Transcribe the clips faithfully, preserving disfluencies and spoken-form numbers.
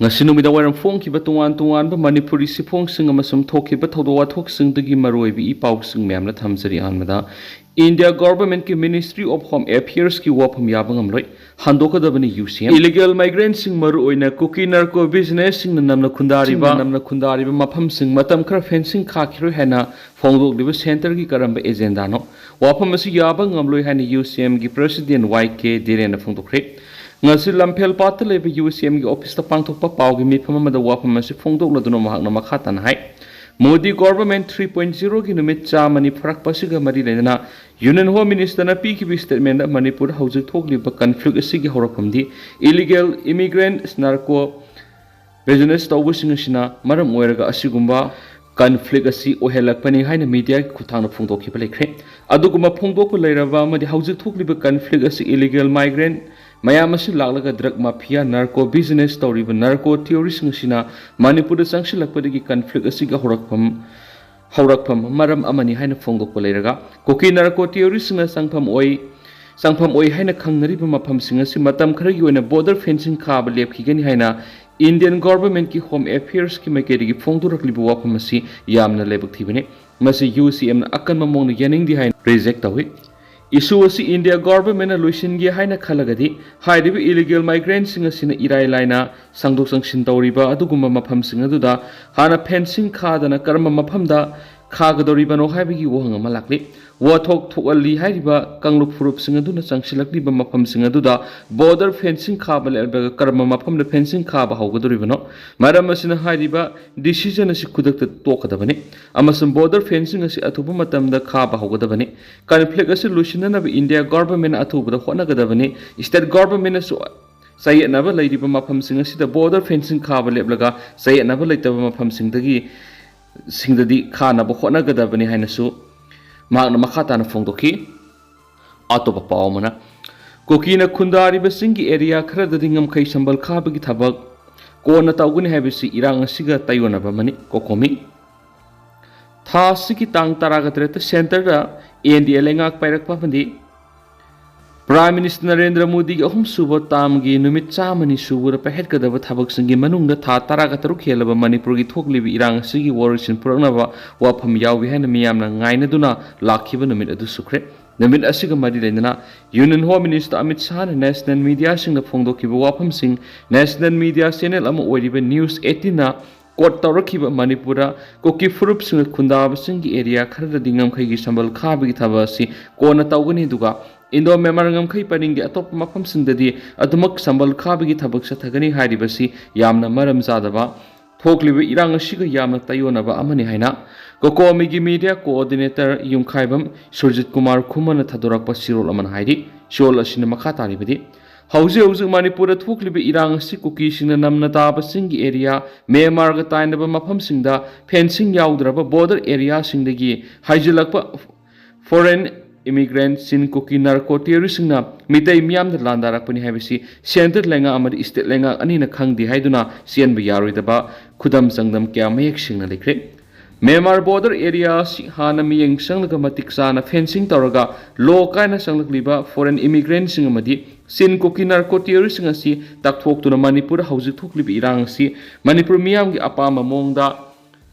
ꯉꯁꯤ ꯅꯨꯃꯤꯗꯥꯡ ꯋꯥꯏꯔꯝ ꯐꯣꯡꯈꯤꯕ ꯇꯣꯉꯥꯟ ꯇꯣꯉꯥꯟꯕ ꯃꯅꯤꯄꯨꯔꯤ ꯁꯤꯐꯣꯡꯁꯤꯡ ꯑꯃꯁꯨꯡ ꯊꯣꯛꯈꯤꯕ ꯊꯧꯗꯣꯛ ꯋꯥꯊꯣꯛꯁꯤꯡꯗꯒꯤ ꯃꯔꯨꯑꯣꯏꯕ ꯏ ꯄꯥꯎꯁꯤꯡ ꯃꯌꯥꯝꯅ ꯊꯝꯖꯔꯤ꯫ ꯑꯍꯥꯟꯕꯗ, ꯏꯟꯗꯤꯌꯥ ꯒꯣꯚꯔꯟꯃꯦꯟꯠꯀꯤ Ministry of Home Affairsꯀꯤ ꯋꯥꯐꯝ ꯌꯥꯕ ꯉꯝꯂꯣꯏ, ꯍꯟꯗꯣꯛꯀꯗꯕꯅꯤ ꯌꯨ ꯁꯤ ꯑꯦꯝ꯫ Illegal migrantꯁꯤꯡ, ꯃꯔꯨꯑꯣꯏꯅ ꯀꯨꯀꯤ narco businessꯁꯤꯡꯅ ꯅꯝꯅ ꯈꯨꯟꯗꯥꯔꯤꯕ, ꯅꯝꯅ ꯈꯨꯟꯗꯥꯔꯤꯕ ꯃꯐꯝꯁꯤꯡ ꯃꯇꯝ ꯈꯔ fencing ꯈꯥꯛꯈꯤꯔꯣꯏ ꯍꯥꯏꯅ ꯐꯣꯡꯗꯣꯛꯂꯤꯕ centreꯒꯤ ꯀꯔꯝꯕ agendaꯅꯣ? ꯋꯥꯐꯝ ꯑꯁꯤ ꯌꯥꯕ ꯉꯝꯂꯣꯏ ꯍꯥꯏꯅ ꯌꯨ ꯁꯤ ꯑꯦꯝꯒꯤ President ꯋꯥꯏ ꯀꯦ ꯙꯤꯔꯦꯟꯅ ꯐꯣꯡꯗꯣꯛꯈ꯭ꯔꯦ꯫ ꯉꯁꯤ ꯂꯝꯐꯦꯜꯄꯥꯠꯇ ꯂꯩꯕ ꯌꯨ ꯁꯤ ꯑꯦꯝꯒꯤ officeꯇ ꯄꯥꯡꯊꯣꯛꯄ ꯄꯥꯎꯒꯤ ꯃꯤꯐꯝ ꯑꯃꯗ ꯋꯥꯐꯝ ꯑꯁꯤ ꯐꯣꯡꯗꯣꯛꯂꯗꯨꯅ ꯃꯍꯥꯛꯅ ꯃꯈꯥ ꯇꯥꯅ ꯍꯥꯏ, ꯃꯣꯗꯤ ꯒꯣꯚꯔꯟꯃꯦꯟꯠ three point zeroꯒꯤ ꯅꯨꯃꯤꯠ ꯆꯥꯝꯃꯅꯤ ꯐꯥꯔꯛꯄ ꯑꯁꯤꯒ ꯃꯔꯤ ꯂꯩꯅꯅ Union Home Ministerꯅ ꯄꯤꯈꯤꯕ statementꯗ ꯃꯅꯤꯄꯨꯔꯗ ꯍꯧꯖꯤꯛ ꯊꯣꯛꯂꯤꯕ conflict ꯑꯁꯤꯒꯤ ꯍꯧꯔꯛꯐꯝꯗꯤ illegal immigrants, narco business ꯇꯧꯕꯁꯤꯡ ꯑꯁꯤꯅ ꯃꯔꯝ ꯑꯣꯏꯔꯒ ꯑꯁꯤꯒꯨꯝꯕ conflict ꯑꯁꯤ ꯑꯣꯏꯍꯜꯂꯛꯄꯅꯤ ꯍꯥꯏꯅ mediaꯒꯤ ꯈꯨꯠꯊꯥꯡꯗ ꯐꯣꯡꯗꯣꯛꯈꯤꯕ ꯂꯩꯈ꯭ꯔꯦ꯫ ꯑꯗꯨꯒꯨꯝꯕ ꯐꯣꯡꯗꯣꯛꯄ ꯂꯩꯔꯕ ꯑꯃꯗꯤ ꯍꯧꯖꯤꯛ ꯊꯣꯛꯂꯤꯕ conflict ꯑꯁꯤ illegal migrant ꯃꯌꯥꯝ ꯑꯁꯤ ꯂꯥꯛꯂꯒ drug mafia, narco business ꯇꯧꯔꯤꯕ narco terroristꯁꯤꯡ ꯑꯁꯤꯅ ꯃꯅꯤꯄꯨꯔꯗ ꯆꯪꯁꯤꯜꯂꯛꯄꯗꯒꯤ conflict ꯑꯁꯤꯒꯤ ꯍꯧꯔꯛꯐꯝ, ꯍꯧꯔꯛꯐꯝ ꯃꯔꯝ ꯑꯃꯅꯤ ꯍꯥꯏꯅ ꯐꯣꯡꯗꯣꯛꯄ ꯂꯩꯔꯒ, ꯀꯨꯀꯤ narco terroristꯁꯤꯡꯅ ꯆꯪꯐꯝ ꯑꯣꯏ, ꯆꯪꯐꯝ ꯑꯣꯏ ꯍꯥꯏꯅ ꯈꯪꯅꯔꯤꯕ ꯃꯐꯝꯁꯤꯡ ꯑꯁꯤ ꯃꯇꯝ ꯈꯔꯒꯤ ꯑꯣꯏꯅ border fencing ꯈꯥꯕ ꯂꯦꯞꯈꯤꯒꯅꯤ ꯍꯥꯏꯅ Indian Governmentꯀꯤ Home Affairsꯀꯤ ꯃꯥꯏꯀꯩꯗꯒꯤ ꯐꯣꯡꯗꯣꯔꯛꯂꯤꯕ ꯋꯥꯐꯝ ꯑꯁꯤ ꯌꯥꯝꯅ ꯂꯥꯏꯕꯛ ꯊꯤꯕꯅꯤ꯫ ꯃꯁꯤ ꯌꯨ ꯁꯤ ꯑꯦꯝꯅ ꯑꯀꯟꯕ ꯃꯑꯣꯡꯗ ꯌꯥꯅꯤꯡꯗꯦ ꯍꯥꯏꯅ reject ꯇꯧꯏ꯫ Issue ꯑꯁꯤ India Governmentꯅ ꯂꯣꯏꯁꯤꯟꯒꯦ ꯍꯥꯏꯅ ꯈꯜꯂꯒꯗꯤ, ꯍꯥꯏꯔꯤꯕ illegal migrantꯁꯤꯡ ꯑꯁꯤꯅ ꯏꯔꯥꯏ ꯂꯥꯏꯅ ꯁꯪꯗꯣꯛ ꯁꯪꯁꯤꯟ ꯇꯧꯔꯤꯕ ꯑꯗꯨꯒꯨꯝꯕ ꯃꯐꯝꯁꯤꯡ ꯑꯗꯨꯗ ꯍꯥꯟꯅ fencing ꯈꯥꯗꯅ ꯀꯔꯝꯕ ꯃꯐꯝꯗ ꯈꯥꯒꯗꯧꯔꯤꯕꯅꯣ ꯍꯥꯏꯕꯒꯤ ꯋꯥꯍꯪ ꯑꯃ ꯂꯥꯛꯂꯤ꯫ ꯋꯥꯊꯣꯛ ꯊꯣꯛꯍꯜꯂꯤ ꯍꯥꯏꯔꯤꯕ ꯀꯥꯡꯂꯨꯞ ꯐꯨꯔꯨꯞꯁꯤꯡ ꯑꯗꯨꯅ ꯆꯪꯁꯤꯜꯂꯛꯂꯤꯕ ꯃꯐꯝꯁꯤꯡ ꯑꯗꯨꯗ border fencing ꯈꯥꯕ ꯂꯦꯞꯂꯒ ꯀꯔꯝꯕ ꯃꯐꯝꯗ fencing ꯈꯥꯕ ꯍꯧꯒꯗꯧꯔꯤꯕꯅꯣ? ꯃꯔꯝ ꯑꯁꯤꯅ ꯍꯥꯏꯔꯤꯕ decision ꯑꯁꯤ ꯈꯨꯗꯛꯇ ꯇꯣꯛꯀꯗꯕꯅꯤ ꯑꯃꯁꯨꯡ border fencing ꯑꯁꯤ ꯑꯊꯨꯕ ꯃꯇꯝꯗ ꯈꯥꯕ ꯍꯧꯒꯗꯕꯅꯤ꯫ Conflict ꯑꯁꯤ ꯂꯣꯏꯁꯤꯟꯅꯅꯕ India Governmentꯅ ꯑꯊꯨꯕꯗ ꯍꯣꯠꯅꯒꯗꯕꯅꯤ꯫ State Governmentꯅꯁꯨ ꯆꯌꯦꯠꯅꯕ ꯂꯩꯔꯤꯕ ꯃꯐꯝꯁꯤꯡ ꯑꯁꯤꯗ border fencing ꯈꯥꯕ ꯂꯦꯞꯂꯒ ꯆꯌꯦꯠꯅꯕ ꯂꯩꯇꯕ ꯃꯐꯝꯁꯤꯡꯗꯒꯤ, ꯁꯤꯡꯗꯗꯤ ꯈꯥꯅꯕ ꯍꯣꯠꯅꯒꯗꯕꯅꯤ ꯍꯥꯏꯅꯁꯨ ꯃꯍꯥꯛꯅ ꯃꯈꯥ ꯇꯥꯅ ꯐꯣꯡꯗꯣꯛꯈꯤ꯫ ꯑꯇꯣꯞꯄ ꯄꯥꯎ ꯑꯃꯅ, ꯀꯨꯀꯤꯅ ꯈꯨꯟꯗꯥꯔꯤꯕꯁꯤꯡꯒꯤ area ꯈꯔꯗꯗꯤ ꯉꯝꯈꯩ ꯁꯝꯕꯜ ꯈꯥꯕꯒꯤ ꯊꯕꯛ ꯀꯣꯟꯅ ꯇꯧꯒꯅꯤ ꯍꯥꯏꯕꯁꯤ ꯏꯔꯥꯡ ꯑꯁꯤꯒ ꯇꯥꯏꯑꯣꯟꯅꯕ ꯑꯃꯅꯤ꯫ COCOMI꯫ ꯊꯥ ꯑꯁꯤꯒꯤ ꯇꯥꯡ ꯇꯔꯥꯒ ꯇꯔꯦꯠꯇ centreꯗ N D A ꯂꯩꯉꯥꯛ ꯄꯥꯏꯔꯛꯄ ꯑꯃꯗꯤ Prime Minister ꯅꯔꯦꯟꯗ꯭ꯔ ꯃꯣꯗꯤꯒꯤ ꯑꯍꯨꯝꯁꯨꯕ ꯇꯥꯝꯒꯤ ꯅꯨꯃꯤꯠ ꯆꯥꯝꯃꯅꯤ ꯁꯨꯕꯗ ꯄꯥꯏꯈꯠꯀꯗꯕ ꯊꯕꯛꯁꯤꯡꯒꯤ ꯃꯅꯨꯡꯗ ꯊꯥ ꯇꯔꯥꯒ ꯇꯔꯨꯛ ꯍꯦꯜꯂꯕ ꯃꯅꯤꯄꯨꯔꯒꯤ ꯊꯣꯛꯂꯤꯕ ꯏꯔꯥꯡ ꯑꯁꯤꯒꯤ ꯋꯥꯔꯣꯏꯁꯤꯟ ꯄꯨꯔꯛꯅꯕ ꯋꯥꯐꯝ ꯌꯥꯎꯏ ꯍꯥꯏꯅ ꯃꯤꯌꯥꯝꯅ ꯉꯥꯏꯅꯗꯨꯅ ꯂꯥꯛꯈꯤꯕ ꯅꯨꯃꯤꯠ ꯑꯗꯨ ꯁꯨꯈ꯭ꯔꯦ꯫ ꯅꯨꯃꯤꯠ ꯑꯁꯤꯒ ꯃꯔꯤ ꯂꯩꯅꯅ Union Home Minister Amit ꯁꯥꯍꯅ national mediaꯁꯤꯡꯗ ꯐꯣꯡꯗꯣꯛꯈꯤꯕ ꯋꯥꯐꯝꯁꯤꯡ national media channel ꯑꯃ ꯑꯣꯏꯔꯤꯕ News eighteenꯅ quote ꯇꯧꯔꯛꯈꯤꯕ ꯃꯅꯤꯄꯨꯔꯗ ꯀꯨꯀꯤ ꯐꯨꯔꯨꯞꯁꯤꯡꯅ ꯈꯨꯟꯗꯥꯕꯁꯤꯡꯒꯤ area ꯈꯔꯗꯗꯤ ꯉꯝꯈꯩꯒꯤ ꯁꯝꯕꯜ ꯈꯥꯕꯒꯤ ꯊꯕꯛ ꯑꯁꯤ ꯀꯣꯟꯅ ꯇꯧꯒꯅꯤ, ꯑꯗꯨꯒ ꯏꯟꯗꯣ ꯃ꯭ꯌꯥꯟꯃꯥꯔ ꯉꯝꯈꯩ ꯄꯔꯤꯡꯒꯤ ꯑꯇꯣꯞꯄ ꯃꯐꯝꯁꯤꯡꯗꯗꯤ ꯑꯗꯨꯃꯛ ꯁꯝꯕꯜ ꯈꯥꯕꯒꯤ ꯊꯕꯛ ꯆꯠꯊꯒꯅꯤ ꯍꯥꯏꯔꯤꯕꯁꯤ ꯌꯥꯝꯅ ꯃꯔꯝ ꯆꯥꯗꯕ, ꯊꯣꯛꯂꯤꯕ ꯏꯔꯥꯡ ꯑꯁꯤꯒ ꯌꯥꯝꯅ ꯇꯥꯏꯑꯣꯟꯅꯕ ꯑꯃꯅꯤ ꯍꯥꯏꯅ ꯀꯣꯀꯣꯃꯤꯒꯤ media coordinator ꯌꯨꯝꯈꯥꯏꯕꯝ ꯁꯨꯔꯖꯤꯠ ꯀꯨꯃꯥꯔ ꯈꯨꯃꯟꯅ ꯊꯥꯗꯣꯔꯛꯄ ꯆꯦꯔꯣꯜ ꯑꯃꯅ ꯍꯥꯏꯔꯤ꯫ ꯆꯦꯔꯣꯜ ꯑꯁꯤꯅ ꯃꯈꯥ ꯇꯥꯔꯤꯕꯗꯤ, ꯍꯧꯖꯤꯛ ꯍꯧꯖꯤꯛ ꯃꯅꯤꯄꯨꯔꯗ ꯊꯣꯛꯂꯤꯕ ꯏꯔꯥꯡ ꯑꯁꯤ ꯀꯨꯀꯤꯁꯤꯡꯅ ꯅꯝꯅ ꯇꯥꯕꯁꯤꯡꯒꯤ area, ꯃ꯭ꯌꯥꯟꯃꯥꯔꯒ ꯇꯥꯏꯅꯕ ꯃꯐꯝꯁꯤꯡꯗ fencing ꯌꯥꯎꯗ꯭ꯔꯕ border areaꯁꯤꯡꯗꯒꯤ ꯍꯥꯏꯖꯤꯜꯂꯛꯄ foreign immigrant ꯆꯤꯟ ꯀꯨꯀꯤ narco terroristꯁꯤꯡꯅ ꯃꯤꯇꯩ ꯃꯤꯌꯥꯝꯗ ꯂꯥꯟꯗꯥꯔꯛꯄꯅꯤ ꯍꯥꯏꯕꯁꯤ centre ꯂꯩꯉꯥꯛ ꯑꯃꯗꯤ state ꯂꯩꯉꯥꯛ ꯑꯅꯤꯅ ꯈꯪꯗꯦ ꯍꯥꯏꯗꯨꯅ ꯆꯦꯟꯕ ꯌꯥꯔꯣꯏꯗꯕ ꯈꯨꯗꯝ ꯆꯥꯡꯗꯝ ꯀꯌꯥ ꯃꯌꯦꯛ ꯁꯦꯡꯅ ꯂꯩꯈ꯭ꯔꯦ꯫ ꯃ꯭ꯌꯥꯟꯃꯥꯔ border areaꯁꯤ ꯍꯥꯟꯅ ꯃꯤꯠꯌꯦꯡ ꯆꯪꯂꯒ ꯃꯇꯤꯛ ꯆꯥꯅ fencing ꯇꯧꯔꯒ law ꯀꯥꯏꯅ ꯆꯪꯂꯛꯂꯤꯕ foreign immigrantꯁꯤꯡ ꯑꯃꯗꯤ ꯆꯤꯟ ꯀꯨꯀꯤ narco terroristꯁꯤꯡ ꯑꯁꯤ ꯇꯛꯊꯣꯛꯇꯨꯅ ꯃꯅꯤꯄꯨꯔꯗ ꯍꯧꯖꯤꯛ ꯊꯣꯛꯂꯤꯕ ꯏꯔꯥꯡ ꯑꯁꯤ ꯃꯅꯤꯄꯨꯔ ꯃꯤꯌꯥꯝꯒꯤ ꯑꯄꯥꯝꯕ ꯃꯑꯣꯡꯗ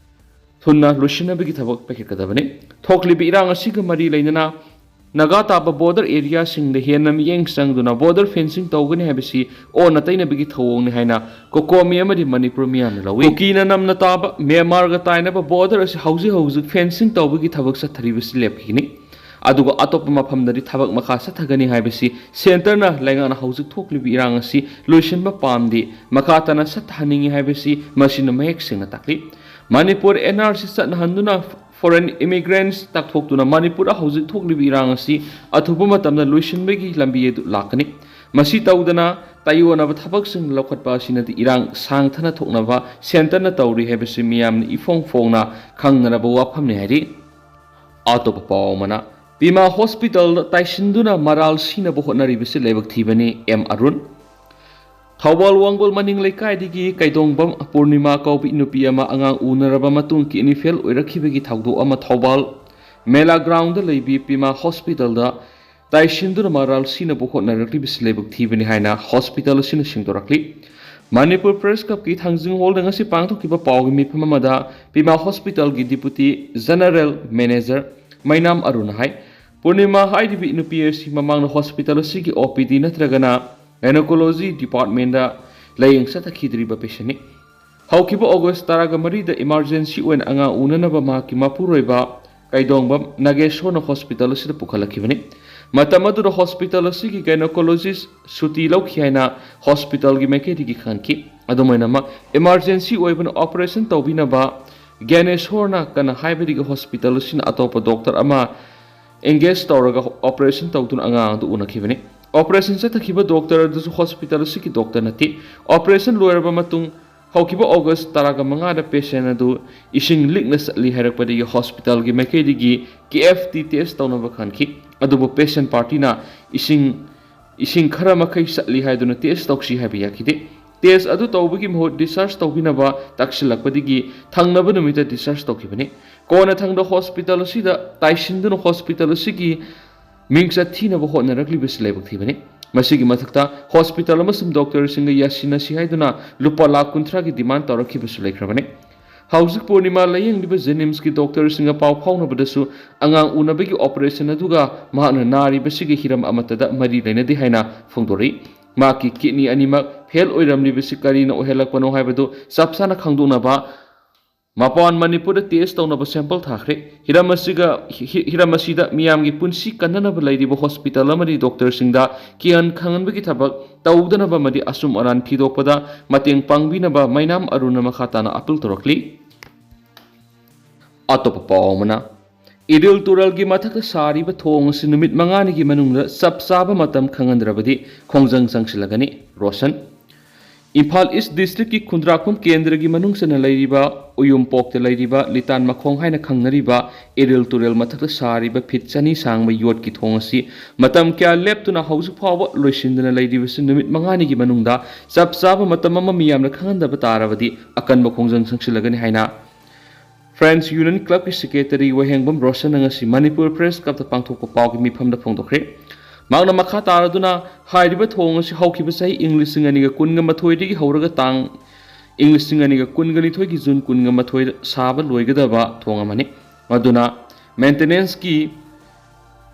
ꯊꯨꯅ ꯂꯣꯏꯁꯤꯟꯅꯕꯒꯤ ꯊꯕꯛ ꯄꯥꯏꯈꯠꯀꯗꯕꯅꯤ꯫ ꯊꯣꯛꯂꯤꯕ ꯏꯔꯥꯡ ꯑꯁꯤꯒ ꯃꯔꯤ ꯂꯩꯅꯅ ꯅꯥꯒꯥ ꯇꯥꯕ border areaꯁꯤꯡꯗ ꯍꯦꯟꯅ ꯃꯤꯠꯌꯦꯡ ꯆꯪꯗꯨꯅ border fencing ꯇꯧꯒꯅꯤ ꯍꯥꯏꯕꯁꯤ ꯑꯣꯟꯅ ꯇꯩꯅꯕꯒꯤ ꯊꯧꯑꯣꯡꯅꯤ ꯍꯥꯏꯅ ꯀꯣꯀꯣꯃꯤ ꯑꯃꯗꯤ ꯃꯅꯤꯄꯨꯔ ꯃꯤꯌꯥꯝꯅ ꯂꯧꯏ꯫ ꯀꯨꯀꯤꯅ ꯅꯝꯅ ꯇꯥꯕ ꯃ꯭ꯌꯥꯟꯃꯥꯔꯒ ꯇꯥꯏꯅꯕ border ꯑꯁꯤ ꯍꯧꯖꯤꯛ ꯍꯧꯖꯤꯛ fencing ꯇꯧꯕꯒꯤ ꯊꯕꯛ ꯆꯠꯊꯔꯤꯕꯁꯤ ꯂꯦꯞꯈꯤꯒꯅꯤ, ꯑꯗꯨꯒ ꯑꯇꯣꯞꯄ ꯃꯐꯝꯗꯗꯤ ꯊꯕꯛ ꯃꯈꯥ ꯆꯠꯊꯒꯅꯤ ꯍꯥꯏꯕꯁꯤ centreꯅ ꯂꯩꯉꯥꯛꯅ ꯍꯧꯖꯤꯛ ꯊꯣꯛꯂꯤꯕ ꯏꯔꯥꯡ ꯑꯁꯤ ꯂꯣꯏꯁꯤꯟꯕ ꯄꯥꯝꯗꯦ, ꯃꯈꯥ ꯇꯥꯅ ꯆꯠꯊꯍꯟꯅꯤꯡꯏ ꯍꯥꯏꯕꯁꯤ ꯃꯁꯤꯅ ꯃꯌꯦꯛ ꯁꯦꯡꯅ ꯇꯥꯛꯂꯤ꯫ ꯃꯅꯤꯄꯨꯔ NRC ꯆꯠꯅꯍꯟꯗꯨꯅ foreign immigrants ꯇꯛꯊꯣꯛꯇꯨꯅ ꯃꯅꯤꯄꯨꯔꯗ ꯍꯧꯖꯤꯛ ꯊꯣꯛꯂꯤꯕ ꯏꯔꯥꯡ ꯑꯁꯤ ꯑꯊꯨꯕ ꯃꯇꯝꯗ ꯂꯣꯏꯁꯤꯟꯕꯒꯤ ꯂꯝꯕꯤ ꯑꯗꯨ ꯂꯥꯛꯀꯅꯤ꯫ ꯃꯁꯤ ꯇꯧꯗꯅ ꯇꯥꯏꯑꯣꯟꯅꯕ ꯊꯕꯛꯁꯤꯡ ꯂꯧꯈꯠꯄ ꯑꯁꯤꯅꯗꯤ ꯏꯔꯥꯡ ꯁꯥꯡꯊꯅ ꯊꯣꯛꯅꯕ centreꯅ ꯇꯧꯔꯤ ꯍꯥꯏꯕꯁꯤ ꯃꯤꯌꯥꯝꯅ ꯏꯐꯣꯡ ꯐꯣꯡꯅ ꯈꯪꯅꯔꯕ ꯋꯥꯐꯝꯅꯤ ꯍꯥꯏꯔꯤ꯫ ꯑꯇꯣꯞꯄ ꯄꯥꯎ ꯑꯃꯅ, ꯄꯤꯃꯥ hospitalꯗ ꯇꯥꯏꯁꯤꯟꯗꯨꯅ ꯃꯔꯥꯜ ꯁꯤꯅꯕ ꯍꯣꯠꯅꯔꯤꯕꯁꯤ ꯂꯥꯏꯕꯛ ꯊꯤꯕꯅꯤ, ꯑꯦꯝ ꯑꯔꯨꯟ꯫ ꯊꯧꯕꯥꯜ ꯋꯥꯡꯒꯣꯜ ꯃꯅꯤꯡ ꯂꯩꯀꯥꯏꯗꯒꯤ ꯀꯩꯗꯣꯡꯕꯝ ꯄꯨꯔꯅꯤꯃꯥ ꯀꯧꯕꯤ ꯅꯨꯄꯤ ꯑꯃ ꯑꯉꯥꯡ ꯎꯅꯔꯕ ꯃꯇꯨꯡ kidney fail ꯑꯣꯏꯔꯛꯈꯤꯕꯒꯤ ꯊꯧꯗꯣꯛ ꯑꯃ ꯊꯧꯕꯥꯜ ꯃꯦꯂꯥ groundꯗ ꯂꯩꯕꯤ ꯄꯤꯃꯥ hospitalꯗ ꯇꯥꯏꯁꯤꯟꯗꯨꯅ ꯃꯔꯥꯜ ꯁꯤꯅꯕ ꯍꯣꯠꯅꯔꯛꯂꯤꯕꯁꯤ ꯂꯥꯏꯕꯛ ꯊꯤꯕꯅꯤ ꯍꯥꯏꯅ ꯍꯣꯁꯄꯤꯇꯥꯜ ꯑꯁꯤꯅ ꯁꯦꯡꯗꯣꯔꯛꯂꯤ꯫ ꯃꯅꯤꯄꯨꯔ ꯄ꯭ꯔꯦꯁ ꯀ꯭ꯂꯕꯀꯤ ꯊꯥꯡꯖꯤꯡ ꯍꯣꯜꯗ ꯉꯁꯤ ꯄꯥꯡꯊꯣꯛꯈꯤꯕ ꯄꯥꯎꯒꯤ ꯃꯤꯐꯝ ꯑꯃꯗ ꯄꯤꯃꯥ ꯍꯣꯁꯄꯤꯇꯥꯜꯒꯤ ꯗꯤꯄꯨꯇꯤ ꯖꯦꯅꯔꯦꯜ ꯃꯦꯅꯦꯖꯔ ꯃꯩꯅꯥꯝ ꯑꯔꯨꯅ ꯍꯥꯏ, ꯄꯨꯔꯅꯤꯃꯥ ꯍꯥꯏꯔꯤꯕꯤ ꯅꯨꯄꯤ ꯑꯁꯤ ꯃꯃꯥꯡꯗ ꯍꯣꯁꯄꯤꯇꯥꯜ ꯑꯁꯤꯒꯤ ꯑꯣ ꯄꯤ ꯗꯤ ꯅꯠꯇ꯭ꯔꯒꯅ ꯒꯥꯏꯅꯣꯀꯣꯂꯣꯖꯤ ꯗꯤꯄꯥꯔꯠꯃꯦꯟꯗ ꯂꯥꯌꯦꯡ ꯆꯠꯊꯈꯤꯗ꯭ꯔꯤꯕ ꯄꯦꯁꯦꯟꯅꯤ꯫ ꯍꯧꯈꯤꯕ ꯑꯣꯒꯁ ꯇꯔꯥꯒ ꯃꯔꯤꯗ ꯏꯃꯥꯔꯖꯦꯟꯁꯤ ꯑꯣꯏꯅ ꯑꯉꯥꯡ ꯎꯅꯅꯕ ꯃꯍꯥꯛꯀꯤ ꯃꯄꯨꯔꯣꯏꯕ ꯀꯩꯗꯣꯡꯕꯝ ꯅꯥꯒꯦꯁꯣꯔꯅ ꯍꯣꯁꯄꯤꯇꯥꯜ ꯑꯁꯤꯗ ꯄꯨꯈꯠꯂꯛꯈꯤꯕꯅꯤ꯫ ꯃꯇꯝ ꯑꯗꯨꯗ ꯍꯣꯁꯄꯤꯇꯥꯜ ꯑꯁꯤꯒꯤ ꯒꯥꯏꯅꯣꯀꯣꯂꯣꯖꯤꯁ ꯁꯨꯇꯤ ꯂꯧꯈꯤ ꯍꯥꯏꯅ ꯍꯣꯁꯄꯤꯇꯥꯜꯒꯤ ꯃꯥꯏꯀꯩꯗꯒꯤ ꯈꯪꯈꯤ꯫ ꯑꯗꯨꯝ ꯑꯣꯏꯅꯃꯛ, ꯏꯃꯥꯔꯖꯦꯟꯁꯤ ꯑꯣꯏꯕꯅ ꯑꯣꯄꯔꯦꯁꯟ ꯇꯧꯕꯤꯅꯕ ꯒ꯭ꯌꯥꯅꯦꯁꯣꯔꯅ ꯀꯟꯅ ꯍꯥꯏꯕꯗꯒꯤ ꯍꯣꯁꯄꯤꯇꯥꯜ ꯑꯁꯤꯅ ꯑꯇꯣꯞꯄ ꯗꯣꯛꯇꯔ ꯑꯃ ꯑꯦꯡꯒꯦꯖ ꯇꯧꯔꯒ ꯑꯣꯄꯔꯦꯁꯟ ꯇꯧꯗꯨꯅ ꯑꯉꯥꯡ ꯑꯗꯨ ꯎꯅꯈꯤꯕꯅꯤ꯫ ꯑꯣꯄꯔꯦꯁꯟ ꯆꯠꯊꯈꯤꯕ ꯗꯣꯛꯇꯔ ꯑꯗꯨꯁꯨ ꯍꯣꯁꯄꯤꯇꯥꯜ ꯑꯁꯤꯒꯤ ꯗꯣꯛꯇꯔ ꯅꯠꯇꯦ꯫ ꯑꯣꯄꯔꯦꯁꯟ ꯂꯣꯏꯔꯕ ꯃꯇꯨꯡ ꯍꯧꯈꯤꯕ ꯑꯣꯒꯁ ꯇꯔꯥꯒ ꯃꯉꯥꯗ ꯄꯦꯁꯦꯟ ꯑꯗꯨ ꯏꯁꯤꯡ ꯂꯤꯛꯅ ꯆꯠꯂꯤ ꯍꯥꯏꯔꯛꯄꯗꯒꯤ ꯍꯣꯁꯄꯤꯇꯥꯜꯒꯤ ꯃꯥꯏꯀꯩꯗꯒꯤ ꯀꯦ ꯑꯦꯐ ꯇꯤ ꯇꯦꯁ ꯇꯧꯅꯕ ꯈꯟꯈꯤ꯫ ꯑꯗꯨꯕꯨ ꯄꯦꯁꯦꯟ ꯄꯥꯔꯇꯤꯅ ꯏꯁꯤꯡ, ꯏꯁꯤꯡ ꯈꯔ ꯃꯈꯩ ꯆꯠꯂꯤ ꯍꯥꯏꯗꯨꯅ ꯇꯦꯁ ꯇꯧꯁꯤ ꯍꯥꯏꯕ ꯌꯥꯈꯤꯗꯦ꯫ ꯇꯦꯁ ꯑꯗꯨ ꯇꯧꯕꯒꯤ ꯃꯍꯨꯠ ꯗꯤꯁꯆꯥꯔꯖ ꯇꯧꯕꯤꯅꯕ ꯇꯛꯁꯤꯜꯂꯛꯄꯗꯒꯤ ꯊꯪꯅꯕ ꯅꯨꯃꯤꯠꯇ ꯗꯤꯁꯆꯥꯔꯖ ꯇꯧꯈꯤꯕꯅꯤ꯫ ꯀꯣꯟꯅꯊꯪꯗ ꯍꯣꯁꯄꯤꯇꯥꯜ ꯑꯁꯤꯗ ꯇꯥꯏꯁꯤꯟꯗꯨꯅ ꯍꯣꯁꯄꯤꯇꯥꯜ ꯑꯁꯤꯒꯤ ꯃꯤꯡꯆꯠ ꯊꯤꯅꯕ ꯍꯣꯠꯅꯔꯛꯂꯤꯕꯁꯤ ꯂꯥꯏꯕꯛ ꯊꯤꯕꯅꯤ꯫ ꯃꯁꯤꯒꯤ ꯃꯊꯛꯇ ꯍꯣꯁꯄꯤꯇꯥꯜ ꯑꯃꯁꯨꯡ ꯗꯣꯛꯇꯔꯁꯤꯡꯒ ꯌꯥꯁꯤꯟꯅꯁꯤ ꯍꯥꯏꯗꯨꯅ ꯂꯨꯄꯥ ꯂꯥꯈ ꯀꯨꯟꯊ꯭ꯔꯥꯒꯤ ꯗꯤꯃꯥꯟ ꯇꯧꯔꯛꯈꯤꯕꯁꯨ ꯂꯩꯈ꯭ꯔꯕꯅꯤ꯫ ꯍꯧꯖꯤꯛ ꯄꯨꯔꯅꯤꯃꯥ ꯂꯥꯌꯦꯡꯂꯤꯕ ꯖꯦꯅꯤꯝꯁꯀꯤ ꯗꯣꯛꯇꯔꯁꯤꯡꯒ ꯄꯥꯎ ꯐꯥꯎꯅꯕꯗꯁꯨ ꯑꯉꯥꯡ ꯎꯅꯕꯒꯤ ꯑꯣꯄꯔꯦꯁꯟ ꯑꯗꯨꯒ ꯃꯍꯥꯛꯅ ꯅꯥꯔꯤꯕꯁꯤꯒꯤ ꯍꯤꯔꯝ ꯑꯃꯠꯇꯗ ꯃꯔꯤ ꯂꯩꯅꯗꯦ ꯍꯥꯏꯅ ꯐꯣꯡꯗꯣꯔꯛꯏ꯫ ꯃꯍꯥꯛꯀꯤ ꯀꯤꯗꯅꯤ ꯑꯅꯤꯃꯛ ꯐꯦꯜ ꯑꯣꯏꯔꯝꯂꯤꯕꯁꯤ ꯀꯔꯤꯅ ꯑꯣꯏꯍꯜꯂꯛꯄꯅꯣ ꯍꯥꯏꯕꯗꯨ ꯆꯞ ꯆꯥꯅ ꯈꯪꯗꯣꯛꯅꯕ ꯃꯄꯥꯟ ꯃꯅꯤꯄꯨꯔꯗ ꯇꯦꯁ ꯇꯧꯅꯕ ꯁꯦꯝꯄꯜ ꯊꯥꯈ꯭ꯔꯦ꯫ ꯍꯤꯔꯝ ꯑꯁꯤꯒ, ꯍꯤ-, ꯍꯤꯔꯝ ꯑꯁꯤꯗ ꯃꯤꯌꯥꯝꯒꯤ ꯄꯨꯟꯁꯤ ꯀꯟꯅꯅꯕ ꯂꯩꯔꯤꯕ ꯍꯣꯁꯄꯤꯇꯥꯜ ꯑꯃꯗꯤ ꯗꯣꯛꯇꯔꯁꯤꯡꯗ ꯀꯤꯍꯟ ꯈꯪꯍꯟꯕꯒꯤ ꯊꯕꯛ ꯇꯧꯗꯅꯕ ꯑꯃꯗꯤ ꯑꯆꯨꯝ ꯑꯔꯥꯟ ꯊꯤꯗꯣꯛꯄꯗ ꯃꯇꯦꯡ ꯄꯥꯡꯕꯤꯅꯕ ꯃꯩꯅꯥꯝ ꯑꯔꯨꯟꯅ ꯃꯈꯥ ꯇꯥꯅ ꯑꯄꯤꯜ ꯇꯧꯔꯛꯂꯤ꯫ ꯑꯇꯣꯞꯄ ꯄꯥꯎ ꯑꯃꯅ, ꯏꯔꯤꯜ ꯇꯨꯔꯦꯜꯒꯤ ꯃꯊꯛꯇ ꯁꯥꯔꯤꯕ ꯊꯣꯡ ꯑꯁꯤ ꯅꯨꯃꯤꯠ ꯃꯉꯥꯅꯤꯒꯤ ꯃꯅꯨꯡꯗ ꯆꯞ ꯆꯥꯕ ꯃꯇꯝ ꯈꯪꯍꯟꯗ꯭ꯔꯕꯗꯤ ꯈꯣꯡꯖꯪ ꯆꯪꯁꯤꯜꯂꯒꯅꯤ꯫ ꯔꯣꯁꯟ꯫ ꯏꯝꯐꯥꯜ ꯏꯁ ꯗꯤꯁꯇ꯭ꯔꯤꯛꯀꯤ ꯈꯨꯟꯗ꯭ꯔꯥꯛꯄꯝ ꯀꯦꯟꯗ꯭ꯔꯒꯤ ꯃꯅꯨꯡ ꯆꯟꯅ ꯂꯩꯔꯤꯕ ꯎꯌꯨꯝꯄꯣꯛꯇ ꯂꯩꯔꯤꯕ ꯂꯤꯇꯥꯟ ꯃꯈꯣꯡ ꯍꯥꯏꯅ ꯈꯪꯅꯔꯤꯕ ꯏꯔꯤꯜ ꯇꯨꯔꯦꯜ ꯃꯊꯛꯇ ꯁꯥꯔꯤꯕ ꯐꯤꯠ ꯆꯅꯤ ꯁꯥꯡꯕ ꯌꯣꯠꯀꯤ ꯊꯣꯡ ꯑꯁꯤ ꯃꯇꯝ ꯀꯌꯥ ꯂꯦꯞꯇꯨꯅ ꯍꯧꯖꯤꯛ ꯐꯥꯎꯕ ꯂꯣꯏꯁꯤꯟꯗꯅ ꯂꯩꯔꯤꯕꯁꯤ ꯅꯨꯃꯤꯠ ꯃꯉꯥꯅꯤꯒꯤ ꯃꯅꯨꯡꯗ ꯆꯞ ꯆꯥꯕ ꯃꯇꯝ ꯑꯃ ꯃꯤꯌꯥꯝꯅ ꯈꯪꯍꯟꯗꯕ ꯇꯥꯔꯕꯗꯤ ꯑꯀꯟꯕ ꯈꯣꯡꯖꯪ ꯆꯪꯁꯤꯜꯂꯒꯅꯤ ꯍꯥꯏꯅ Friends Union Clubꯀꯤ Secretary ꯋꯥꯍꯦꯡꯕꯝ ꯔꯣꯁꯟꯅ ꯉꯁꯤ ꯃꯅꯤꯄꯨꯔ Press Clubꯇ ꯄꯥꯡꯊꯣꯛꯄ ꯄꯥꯎꯒꯤ ꯃꯤꯐꯝꯗ ꯐꯣꯡꯗꯣꯛꯈ꯭ꯔꯦ꯫ ꯃꯍꯥꯛꯅ ꯃꯈꯥ ꯇꯥꯔꯗꯨꯅ ꯍꯥꯏꯔꯤꯕ ꯊꯣꯡ ꯑꯁꯤ ꯍꯧꯈꯤꯕ ꯆꯍꯤ ꯏꯪ ꯂꯤꯁꯤꯡ ꯑꯅꯤꯒ ꯀꯨꯟꯒ ꯃꯥꯊꯣꯏꯗꯒꯤ ꯍꯧꯔꯒ ꯇꯥꯡ ꯏꯪ ꯂꯤꯁꯤꯡ ꯑꯅꯤꯒ ꯀꯨꯟꯒ ꯅꯤꯊꯣꯏꯒꯤ ꯖꯨꯟ ꯀꯨꯟꯒ ꯃꯥꯊꯣꯏꯗ ꯁꯥꯕ ꯂꯣꯏꯒꯗꯕ ꯊꯣꯡ ꯑꯃꯅꯤ꯫ ꯃꯗꯨꯅ maintenanceꯀꯤ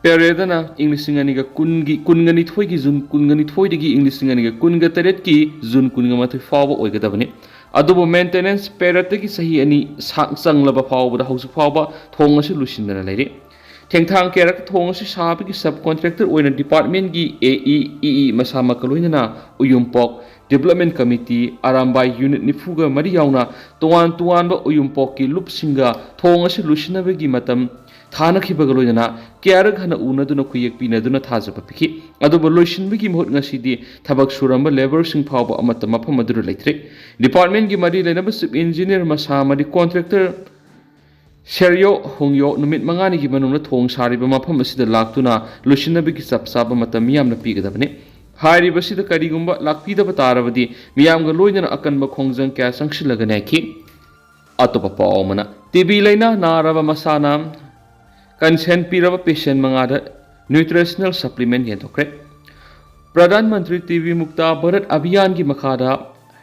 periodꯅ ꯏꯪ ꯂꯤꯁꯤꯡ ꯑꯅꯤꯒ ꯀꯨꯟꯒꯤ, ꯀꯨꯟꯒ ꯅꯤꯊꯣꯏꯒꯤ ꯖꯨꯟ ꯀꯨꯟꯒ ꯅꯤꯊꯣꯏꯗꯒꯤ ꯏꯪ ꯂꯤꯁꯤꯡ ꯑꯅꯤꯒ ꯀꯨꯟꯒ ꯇꯔꯦꯠꯀꯤ ꯖꯨꯟ ꯀꯨꯟꯒ ꯃꯥꯊꯣꯏ ꯐꯥꯎꯕ ꯑꯣꯏꯒꯗꯕꯅꯤ꯫ ꯑꯗꯨꯕꯨ maintenance periodꯇꯒꯤ ꯆꯍꯤ ꯑꯅꯤ ꯁꯥꯡ ꯆꯪꯂꯕ ꯐꯥꯎꯕꯗ ꯍꯧꯖꯤꯛ ꯐꯥꯎꯕ ꯊꯣꯡ ꯑꯁꯤ ꯂꯣꯏꯁꯤꯟꯗꯅ ꯂꯩꯔꯤ꯫ ꯊꯦꯡꯊꯥꯡ ꯀꯌꯥꯔꯛ ꯊꯣꯡ ꯑꯁꯤ ꯁꯥꯕꯒꯤ subcontractor ꯑꯣꯏꯅ departmentꯀꯤ AE, EE ꯃꯁꯥꯃꯛꯀ ꯂꯣꯏꯅꯅ ꯎꯌꯨꯝꯄꯣꯛ Development Committee, ꯑꯔꯥꯝꯕꯥꯏ unit ꯅꯤꯐꯨꯒ ꯃꯔꯤ ꯌꯥꯎꯅ ꯇꯣꯉꯥꯟ ꯇꯣꯉꯥꯟꯕ ꯎꯌꯨꯝꯄꯣꯛꯀꯤ ꯂꯨꯞꯁꯤꯡꯒ ꯊꯣꯡ ꯑꯁꯤ ꯂꯣꯏꯁꯤꯟꯅꯕꯒꯤ ꯃꯇꯝ ꯊꯥꯅꯈꯤꯕꯒ ꯂꯣꯏꯅꯅ ꯀꯌꯥꯔꯛ ꯍꯟꯅ ꯎꯅꯗꯨꯅ ꯈꯨꯌꯦꯛ ꯄꯤꯅꯗꯨꯅ ꯊꯥꯖꯕ ꯄꯤꯈꯤ꯫ ꯑꯗꯨꯕꯨ ꯂꯣꯏꯁꯤꯟꯕꯒꯤ ꯃꯍꯨꯠ ꯉꯁꯤꯗꯤ ꯊꯕꯛ ꯁꯨꯔꯝꯕ labourꯁꯤꯡ ꯐꯥꯎꯕ ꯑꯃꯠꯇ ꯃꯐꯝ ꯑꯗꯨꯗ ꯂꯩꯇ꯭ꯔꯦ꯫ Departmentꯀꯤ ꯃꯔꯤ ꯂꯩꯅꯕ chief engineer ꯃꯁꯥ ꯑꯃꯗꯤ contractor ꯁꯦꯔꯤꯌꯣ ꯍꯣꯡꯌꯣ ꯅꯨꯃꯤꯠ ꯃꯉꯥꯅꯤꯒꯤ ꯃꯅꯨꯡꯗ ꯊꯣꯡ ꯁꯥꯔꯤꯕ ꯃꯐꯝ ꯑꯁꯤꯗ ꯂꯥꯛꯇꯨꯅ ꯂꯣꯏꯁꯤꯟꯅꯕꯒꯤ ꯆꯞ ꯆꯥꯕ ꯃꯇꯝ ꯃꯤꯌꯥꯝꯅ ꯄꯤꯒꯗꯕꯅꯤ꯫ ꯍꯥꯏꯔꯤꯕꯁꯤꯗ ꯀꯔꯤꯒꯨꯝꯕ ꯂꯥꯛꯄꯤꯗꯕ ꯇꯥꯔꯕꯗꯤ ꯃꯤꯌꯥꯝꯒ ꯂꯣꯏꯅꯅ ꯑꯀꯟꯕ ꯈꯣꯡꯖꯪ ꯀꯌꯥ ꯆꯪꯁꯤꯜꯂꯒꯅꯤ ꯍꯥꯏꯈꯤ꯫ ꯑꯇꯣꯞꯄ ꯄꯥꯎ ꯑꯃꯅ, TB ꯂꯥꯏꯅꯥ ꯅꯥꯔꯕ ꯃꯁꯥꯅ consent ꯄꯤꯔꯕ patient ꯃꯉꯥꯗ nutritional supplement ꯌꯦꯟꯊꯣꯛꯈ꯭ꯔꯦ꯫ Pradhan Mantri TB ꯃꯨꯛꯇ ꯚꯥꯔꯠ ꯑꯚꯤꯌꯥꯟꯒꯤ ꯃꯈꯥꯗ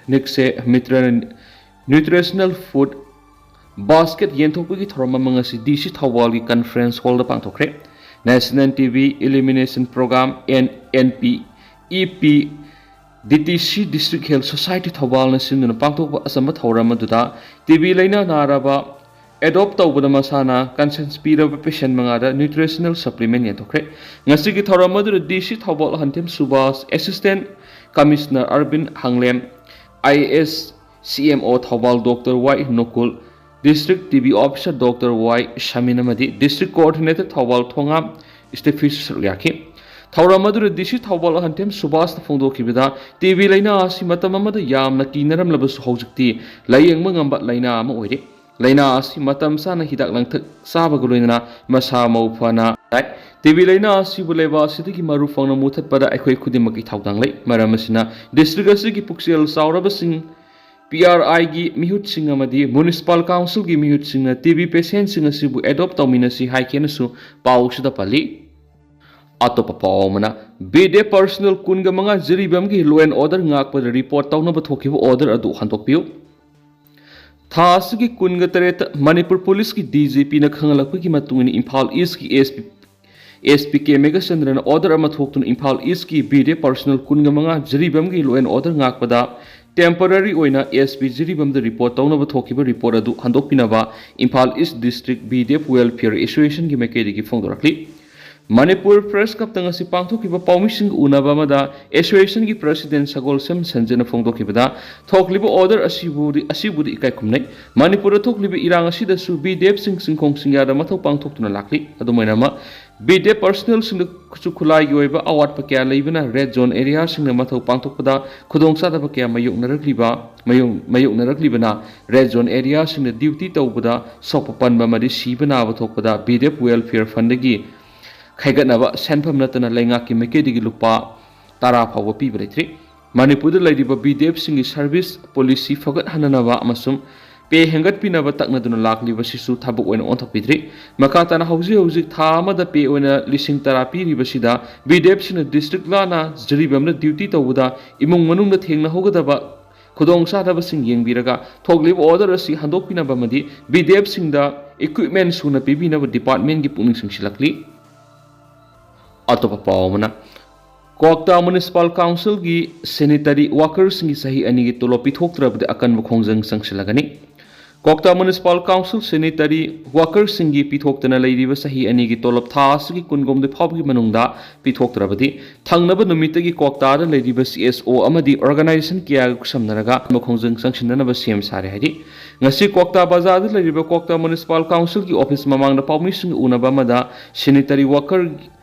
ꯅꯤꯛꯁꯦ ꯃꯤꯇ꯭ꯔ nutritional food basket ꯌꯦꯟꯊꯣꯛꯄꯒꯤ ꯊꯧꯔꯝ ꯑꯃ ꯉꯁꯤ DC ꯊꯧꯕꯥꯜꯒꯤ conference hallꯗ ꯄꯥꯡꯊꯣꯛꯈ꯭ꯔꯦ꯫ National TB Elimination Program, NNPEP, DTC District Health Society ꯊꯧꯕꯥꯜꯅ ꯁꯤꯟꯗꯨꯅ ꯄꯥꯡꯊꯣꯛꯄ ꯑꯆꯝꯕ ꯊꯧꯔꯝ ꯑꯗꯨꯗ TB ꯂꯥꯏꯅꯥ ꯅꯥꯔꯕ, adopt ꯇꯧꯕꯗ ꯃꯁꯥꯅ consent ꯄꯤꯔꯕ patient ꯃꯉꯥꯗ nutritional supplement ꯌꯦꯟꯊꯣꯛꯈ꯭ꯔꯦ꯫ ꯉꯁꯤꯒꯤ ꯊꯧꯔꯝ ꯑꯗꯨꯗ DC ꯊꯧꯕꯥꯜ ꯑꯍꯟꯊꯦꯝ ꯁꯨꯕꯥꯁ, Assistant Commissioner Arbin Hanglem, IAS CMO Thoubal doctor Y Nokul, District TB Officer doctor Y Samin ꯑꯃꯗꯤ District Coordinator ꯊꯧꯕꯥꯜ ꯊꯣꯉꯥꯝ ꯁ꯭ꯇꯦꯐꯤꯁꯨ ꯁꯔꯨꯛ ꯌꯥꯈꯤ꯫ ꯊꯧꯔꯝ ꯑꯗꯨꯗ DC ꯊꯧꯕꯥꯜ ꯑꯍꯟꯊꯦꯝ ꯁꯨꯕꯥꯁꯅ ꯐꯣꯡꯗꯣꯛꯈꯤꯕꯗ, TB ꯂꯥꯏꯅꯥ ꯑꯁꯤ ꯃꯇꯝ ꯑꯃꯗ ꯌꯥꯝꯅ ꯀꯤꯅꯔꯝꯂꯕꯁꯨ ꯍꯧꯖꯤꯛꯇꯤ ꯂꯥꯌꯦꯡꯕ ꯉꯝꯕ ꯂꯥꯏꯅꯥ ꯑꯃ ꯑꯣꯏꯔꯦ꯫ ꯂꯥꯏꯅꯥ ꯑꯁꯤ ꯃꯇꯝ ꯆꯥꯅ ꯍꯤꯗꯥꯛ ꯂꯥꯡꯊꯛ ꯆꯥꯕꯒ ꯂꯣꯏꯅꯅ ꯃꯁꯥ ꯃꯎ ꯐꯅ ꯂꯥꯛꯏ꯫ TB ꯂꯥꯏꯅꯥ ꯑꯁꯤꯕꯨ ꯂꯩꯕꯥꯛ ꯑꯁꯤꯗꯒꯤ ꯃꯔꯨ ꯐꯪꯅ ꯃꯨꯊꯠꯄꯗ ꯑꯩꯈꯣꯏ ꯈꯨꯗꯤꯡꯃꯛꯀꯤ ꯊꯧꯗꯥꯡ ꯂꯩ꯫ ꯃꯔꯝ ꯑꯁꯤꯅ district ꯑꯁꯤꯒꯤ ꯄꯨꯛꯆꯦꯜ ꯆꯥꯎꯔꯕꯁꯤꯡ ꯄꯤ ꯑꯥꯔ ꯑꯥꯏꯒꯤ ꯃꯤꯍꯨꯠꯁꯤꯡ ꯑꯃꯗꯤ ꯃ꯭ꯌꯨꯅꯤꯁꯤꯄꯥꯜ ꯀꯥꯎꯟꯁꯤꯜꯒꯤ ꯃꯤꯍꯨꯠꯁꯤꯡꯅ ꯇꯤ ꯕꯤ ꯄꯦꯁꯦꯟꯁꯤꯡ ꯑꯁꯤꯕꯨ ꯑꯦꯗꯣꯞ ꯇꯧꯃꯤꯟꯅꯁꯤ ꯍꯥꯏꯈꯤ ꯍꯥꯏꯅꯁꯨ ꯄꯥꯎ ꯑꯁꯤꯗ ꯄꯜꯂꯤ꯫ ꯑꯇꯣꯞꯄ ꯄꯥꯎ ꯑꯃꯅ, ꯕꯤ ꯗꯤ ꯑꯦꯐ ꯄꯔꯁꯅꯦꯜ ꯀꯨꯟꯒ ꯃꯉꯥ ꯖꯤꯔꯤꯕꯥꯝꯒꯤ law and order ꯉꯥꯛꯄꯗ ꯔꯤꯄꯣꯔꯠ ꯇꯧꯅꯕ ꯊꯣꯛꯈꯤꯕ ꯑꯣꯔꯗꯔ ꯑꯗꯨ ꯍꯟꯗꯣꯛꯄꯤꯌꯨ꯫ ꯊꯥ ꯑꯁꯤꯒꯤ ꯀꯨꯟꯒ ꯇꯔꯦꯠꯇ ꯃꯅꯤꯄꯨꯔ ꯄꯨꯂꯤꯁꯀꯤ ꯗꯤ ꯖꯤ ꯄꯤꯅ ꯈꯪꯍꯜꯂꯛꯄꯒꯤ ꯃꯇꯨꯡ ꯏꯟꯅ ꯏꯝꯐꯥꯜ ꯏꯁꯀꯤ S P, S P K ꯃꯦꯘꯆꯟꯗ꯭ꯔꯅ order ꯑꯃ ꯊꯣꯛꯇꯨꯅ ꯏꯝꯐꯥꯜ ꯏꯁꯀꯤ ꯕꯤ ꯗꯤ ꯑꯦꯐ ꯄꯔꯁꯅꯦꯜ ꯀꯨꯟꯒ ꯃꯉꯥ ꯖꯤꯔꯤꯕꯥꯝꯒꯤ law and order ꯉꯥꯛꯄꯗ temporary ꯑꯣꯏꯅ ꯑꯦꯁ ꯄꯤ ꯖꯤꯔꯤꯕꯥꯝꯗ ꯔꯤꯄꯣꯔꯠ ꯇꯧꯅꯕ ꯊꯣꯛꯈꯤꯕ ꯔꯤꯄꯣꯔꯠ ꯑꯗꯨ ꯍꯟꯗꯣꯛꯄꯤꯅꯕ Imphal east district B D F welfare ꯑꯦꯁꯣꯁꯤꯌꯦꯁꯟꯒꯤ ꯃꯥꯏꯀꯩꯗꯒꯤ ꯐꯣꯡꯗꯣꯔꯛꯂꯤ꯫ ꯃꯅꯤꯄꯨꯔ ꯄ꯭ꯔꯦꯁ ꯀ꯭ꯂꯕꯇ ꯉꯁꯤ ꯄꯥꯡꯊꯣꯛꯈꯤꯕ ꯄꯥꯎꯃꯤꯁꯤꯡꯒ ꯎꯅꯕ ꯑꯃꯗ ꯑꯦꯁꯣꯁꯤꯌꯦꯁꯟꯒꯤ ꯄ꯭ꯔꯁꯤꯗꯦꯟ ꯁꯒꯣꯜꯁꯦꯝ ꯁꯟꯖꯦꯅ ꯐꯣꯡꯗꯣꯛꯈꯤꯕꯗ, ꯊꯣꯛꯂꯤꯕ ꯑꯣꯔꯗꯔ ꯑꯁꯤꯕꯨꯗꯤ, ꯑꯁꯤꯕꯨꯗꯤ ꯏꯀꯥꯏ ꯈꯨꯝꯅꯩ꯫ ꯃꯅꯤꯄꯨꯔꯗ ꯊꯣꯛꯂꯤꯕ ꯏꯔꯥꯡ ꯑꯁꯤꯗꯁꯨ ꯕꯤ ꯗꯤ ꯑꯦꯐꯁꯤꯡ ꯆꯤꯡꯈꯣꯡ ꯆꯤꯡꯌꯥꯗ ꯃꯊꯧ ꯄꯥꯡꯊꯣꯛꯇꯨꯅ ꯂꯥꯛꯂꯤ꯫ ꯑꯗꯨꯃꯥꯏꯅꯃꯛ, ꯕꯤ ꯗꯤ ꯑꯦꯐ ꯄꯔꯁꯅꯦꯜꯁꯤꯡꯗ ꯈꯨꯠꯁꯨ ꯈꯨꯠꯂꯥꯏꯒꯤ ꯑꯣꯏꯕ ꯑꯋꯥꯠꯄ ꯀꯌꯥ ꯂꯩꯕꯅ ꯔꯦꯗ ꯖꯣꯟ ꯑꯦꯔꯤꯌꯥꯁꯤꯡꯗ ꯃꯊꯧ ꯄꯥꯡꯊꯣꯛꯄꯗ ꯈꯨꯗꯣꯡꯆꯥꯗꯕ ꯀꯌꯥ ꯃꯥꯌꯣꯛꯅꯔꯛꯂꯤꯕ, ꯃꯥꯌꯣꯛ-, ꯃꯥꯌꯣꯛꯅꯔꯛꯂꯤꯕꯅ ꯔꯦꯗ ꯖꯣꯟ ꯑꯦꯔꯤꯌꯥꯁꯤꯡꯗ ꯗ꯭ꯌꯨꯇꯤ ꯇꯧꯕꯗ ꯁꯣꯛꯄ ꯄꯟꯕ ꯑꯃꯗꯤ ꯁꯤꯕ ꯅꯥꯕ ꯊꯣꯛꯄꯗ ꯕꯤ ꯗꯤ ꯑꯦꯐ ꯋꯦꯜꯐꯤꯌꯔ ꯐꯟꯗꯒꯤ ꯈꯥꯏꯒꯠꯅꯕ ꯁꯦꯟꯐꯝ ꯅꯠꯇꯅ ꯂꯩꯉꯥꯛꯀꯤ ꯃꯥꯏꯀꯩꯗꯒꯤ ꯂꯨꯄꯥ ꯇꯔꯥ ꯐꯥꯎꯕ ꯄꯤꯕ ꯂꯩꯇ꯭ꯔꯤ꯫ ꯃꯅꯤꯄꯨꯔꯗ ꯂꯩꯔꯤꯕ ꯕꯤ ꯗꯤ ꯑꯦꯐꯁꯤꯡꯒꯤ ꯁꯔꯚꯤꯁ ꯄꯣꯂꯤꯁꯤ ꯐꯒꯠꯍꯟꯅꯅꯕ ꯑꯃꯁꯨꯡ ꯄꯦ ꯍꯦꯟꯒꯠꯄꯤꯅꯕ ꯇꯛꯅꯗꯨꯅ ꯂꯥꯛꯂꯤꯕꯁꯤꯁꯨ ꯊꯕꯛ ꯑꯣꯏꯅ ꯑꯣꯟꯊꯣꯛꯄꯤꯗ꯭ꯔꯤ꯫ ꯃꯈꯥ ꯇꯥꯅ ꯍꯧꯖꯤꯛ ꯍꯧꯖꯤꯛ ꯊꯥ ꯑꯃꯗ ꯄꯦ ꯑꯣꯏꯅ ꯂꯤꯁꯤꯡ ꯇꯔꯥ ꯄꯤꯔꯤꯕꯁꯤꯗ ꯕꯤ ꯗꯤ ꯑꯦꯐꯁꯤꯡꯅ ꯗꯤꯁꯇ꯭ꯔꯤꯛ ꯂꯥꯟꯅ ꯖꯤꯔꯤꯕꯥꯝꯗ ꯗ꯭ꯌꯨꯇꯤ ꯇꯧꯕꯗ ꯏꯃꯨꯡ ꯃꯅꯨꯡꯗ ꯊꯦꯡꯅꯍꯧꯒꯗꯕ ꯈꯨꯗꯣꯡꯆꯥꯗꯕꯁꯤꯡ ꯌꯦꯡꯕꯤꯔꯒ ꯊꯣꯛꯂꯤꯕ ꯑꯣꯔꯗꯔ ꯑꯁꯤ ꯍꯟꯗꯣꯛꯄꯤꯅꯕ ꯑꯃꯗꯤ ꯕꯤ ꯗꯤ ꯑꯦꯐꯁꯤꯡꯗ ꯏꯀ꯭ꯋꯤꯞꯃꯦꯟ ꯁꯨꯅ ꯄꯤꯕꯤꯅꯕ ꯗꯤꯄꯥꯔꯠꯃꯦꯟꯒꯤ ꯄꯨꯛꯅꯤꯡ ꯆꯤꯡꯁꯤꯜꯂꯛꯂꯤ꯫ ꯑꯇꯣꯞꯄ ꯄꯥꯎ ꯑꯃꯅ, ꯀ꯭ꯋꯥꯛꯇꯥ ꯃ꯭ꯌꯨꯅꯤꯁꯤꯄꯥꯜ ꯀꯥꯎꯟꯁꯤꯜꯒꯤ ꯁꯦꯅꯤꯇꯔꯤ ꯋꯥꯀꯔꯁꯤꯡꯒꯤ ꯆꯍꯤ ꯑꯅꯤꯒꯤ ꯇꯣꯂꯣꯞ ꯄꯤꯊꯣꯛꯇ꯭ꯔꯕꯗꯤ ꯑꯀꯟꯕ ꯈꯣꯡꯖꯪ ꯆꯪꯁꯤꯜꯂꯒꯅꯤ꯫ ꯀ꯭ꯋꯥꯛꯇꯥ ꯃ꯭ꯌꯨꯅꯤꯁꯤꯄꯥꯜ ꯀꯥꯎꯟꯁꯤꯜ ꯁꯦꯅꯤꯇꯔꯤ ꯋꯥꯀꯔꯁꯤꯡꯒꯤ ꯄꯤꯊꯣꯛꯇꯅ ꯂꯩꯔꯤꯕ ꯆꯍꯤ ꯑꯅꯤꯒꯤ ꯇꯣꯂꯣꯞ ꯊꯥ ꯑꯁꯤꯒꯤ ꯀꯨꯟꯍꯨꯝꯗꯣꯏ ꯐꯥꯎꯕꯒꯤ ꯃꯅꯨꯡꯗ ꯄꯤꯊꯣꯛꯇ꯭ꯔꯕꯗꯤ ꯊꯪꯅꯕ ꯅꯨꯃꯤꯠꯇꯒꯤ ꯀ꯭ꯋꯥꯛꯇꯥꯗ ꯂꯩꯔꯤꯕ ꯁꯤ ꯑꯦꯁ ꯑꯣ ꯑꯃꯗꯤ ꯑꯣꯔꯒꯅꯥꯏꯖꯦꯁꯟ ꯀꯌꯥꯒ ꯈꯨꯠꯁꯝꯅꯔꯒ ꯈꯣꯡꯖꯪ ꯆꯪꯁꯤꯟꯅꯅꯕ ꯁꯦꯝ ꯁꯥꯔꯦ ꯍꯥꯏꯔꯤ꯫ ꯉꯁꯤ ꯀ꯭ꯋꯥꯛꯇꯥ ꯕꯖꯥꯔꯗ ꯂꯩꯔꯤꯕ ꯀ꯭ꯋꯥꯛꯇꯥ ꯃ꯭ꯌꯨꯅꯤꯁꯤꯄꯥꯜ ꯀꯥꯎꯟꯁꯤꯜꯒꯤ ꯑꯣꯐꯤꯁ ꯃꯃꯥꯡꯗ ꯄꯥꯎꯃꯤꯁꯤꯡꯒ ꯎꯅꯕ ꯑꯃꯗ ꯁꯦꯅꯤꯇꯔꯤ ꯋꯥꯀꯔ,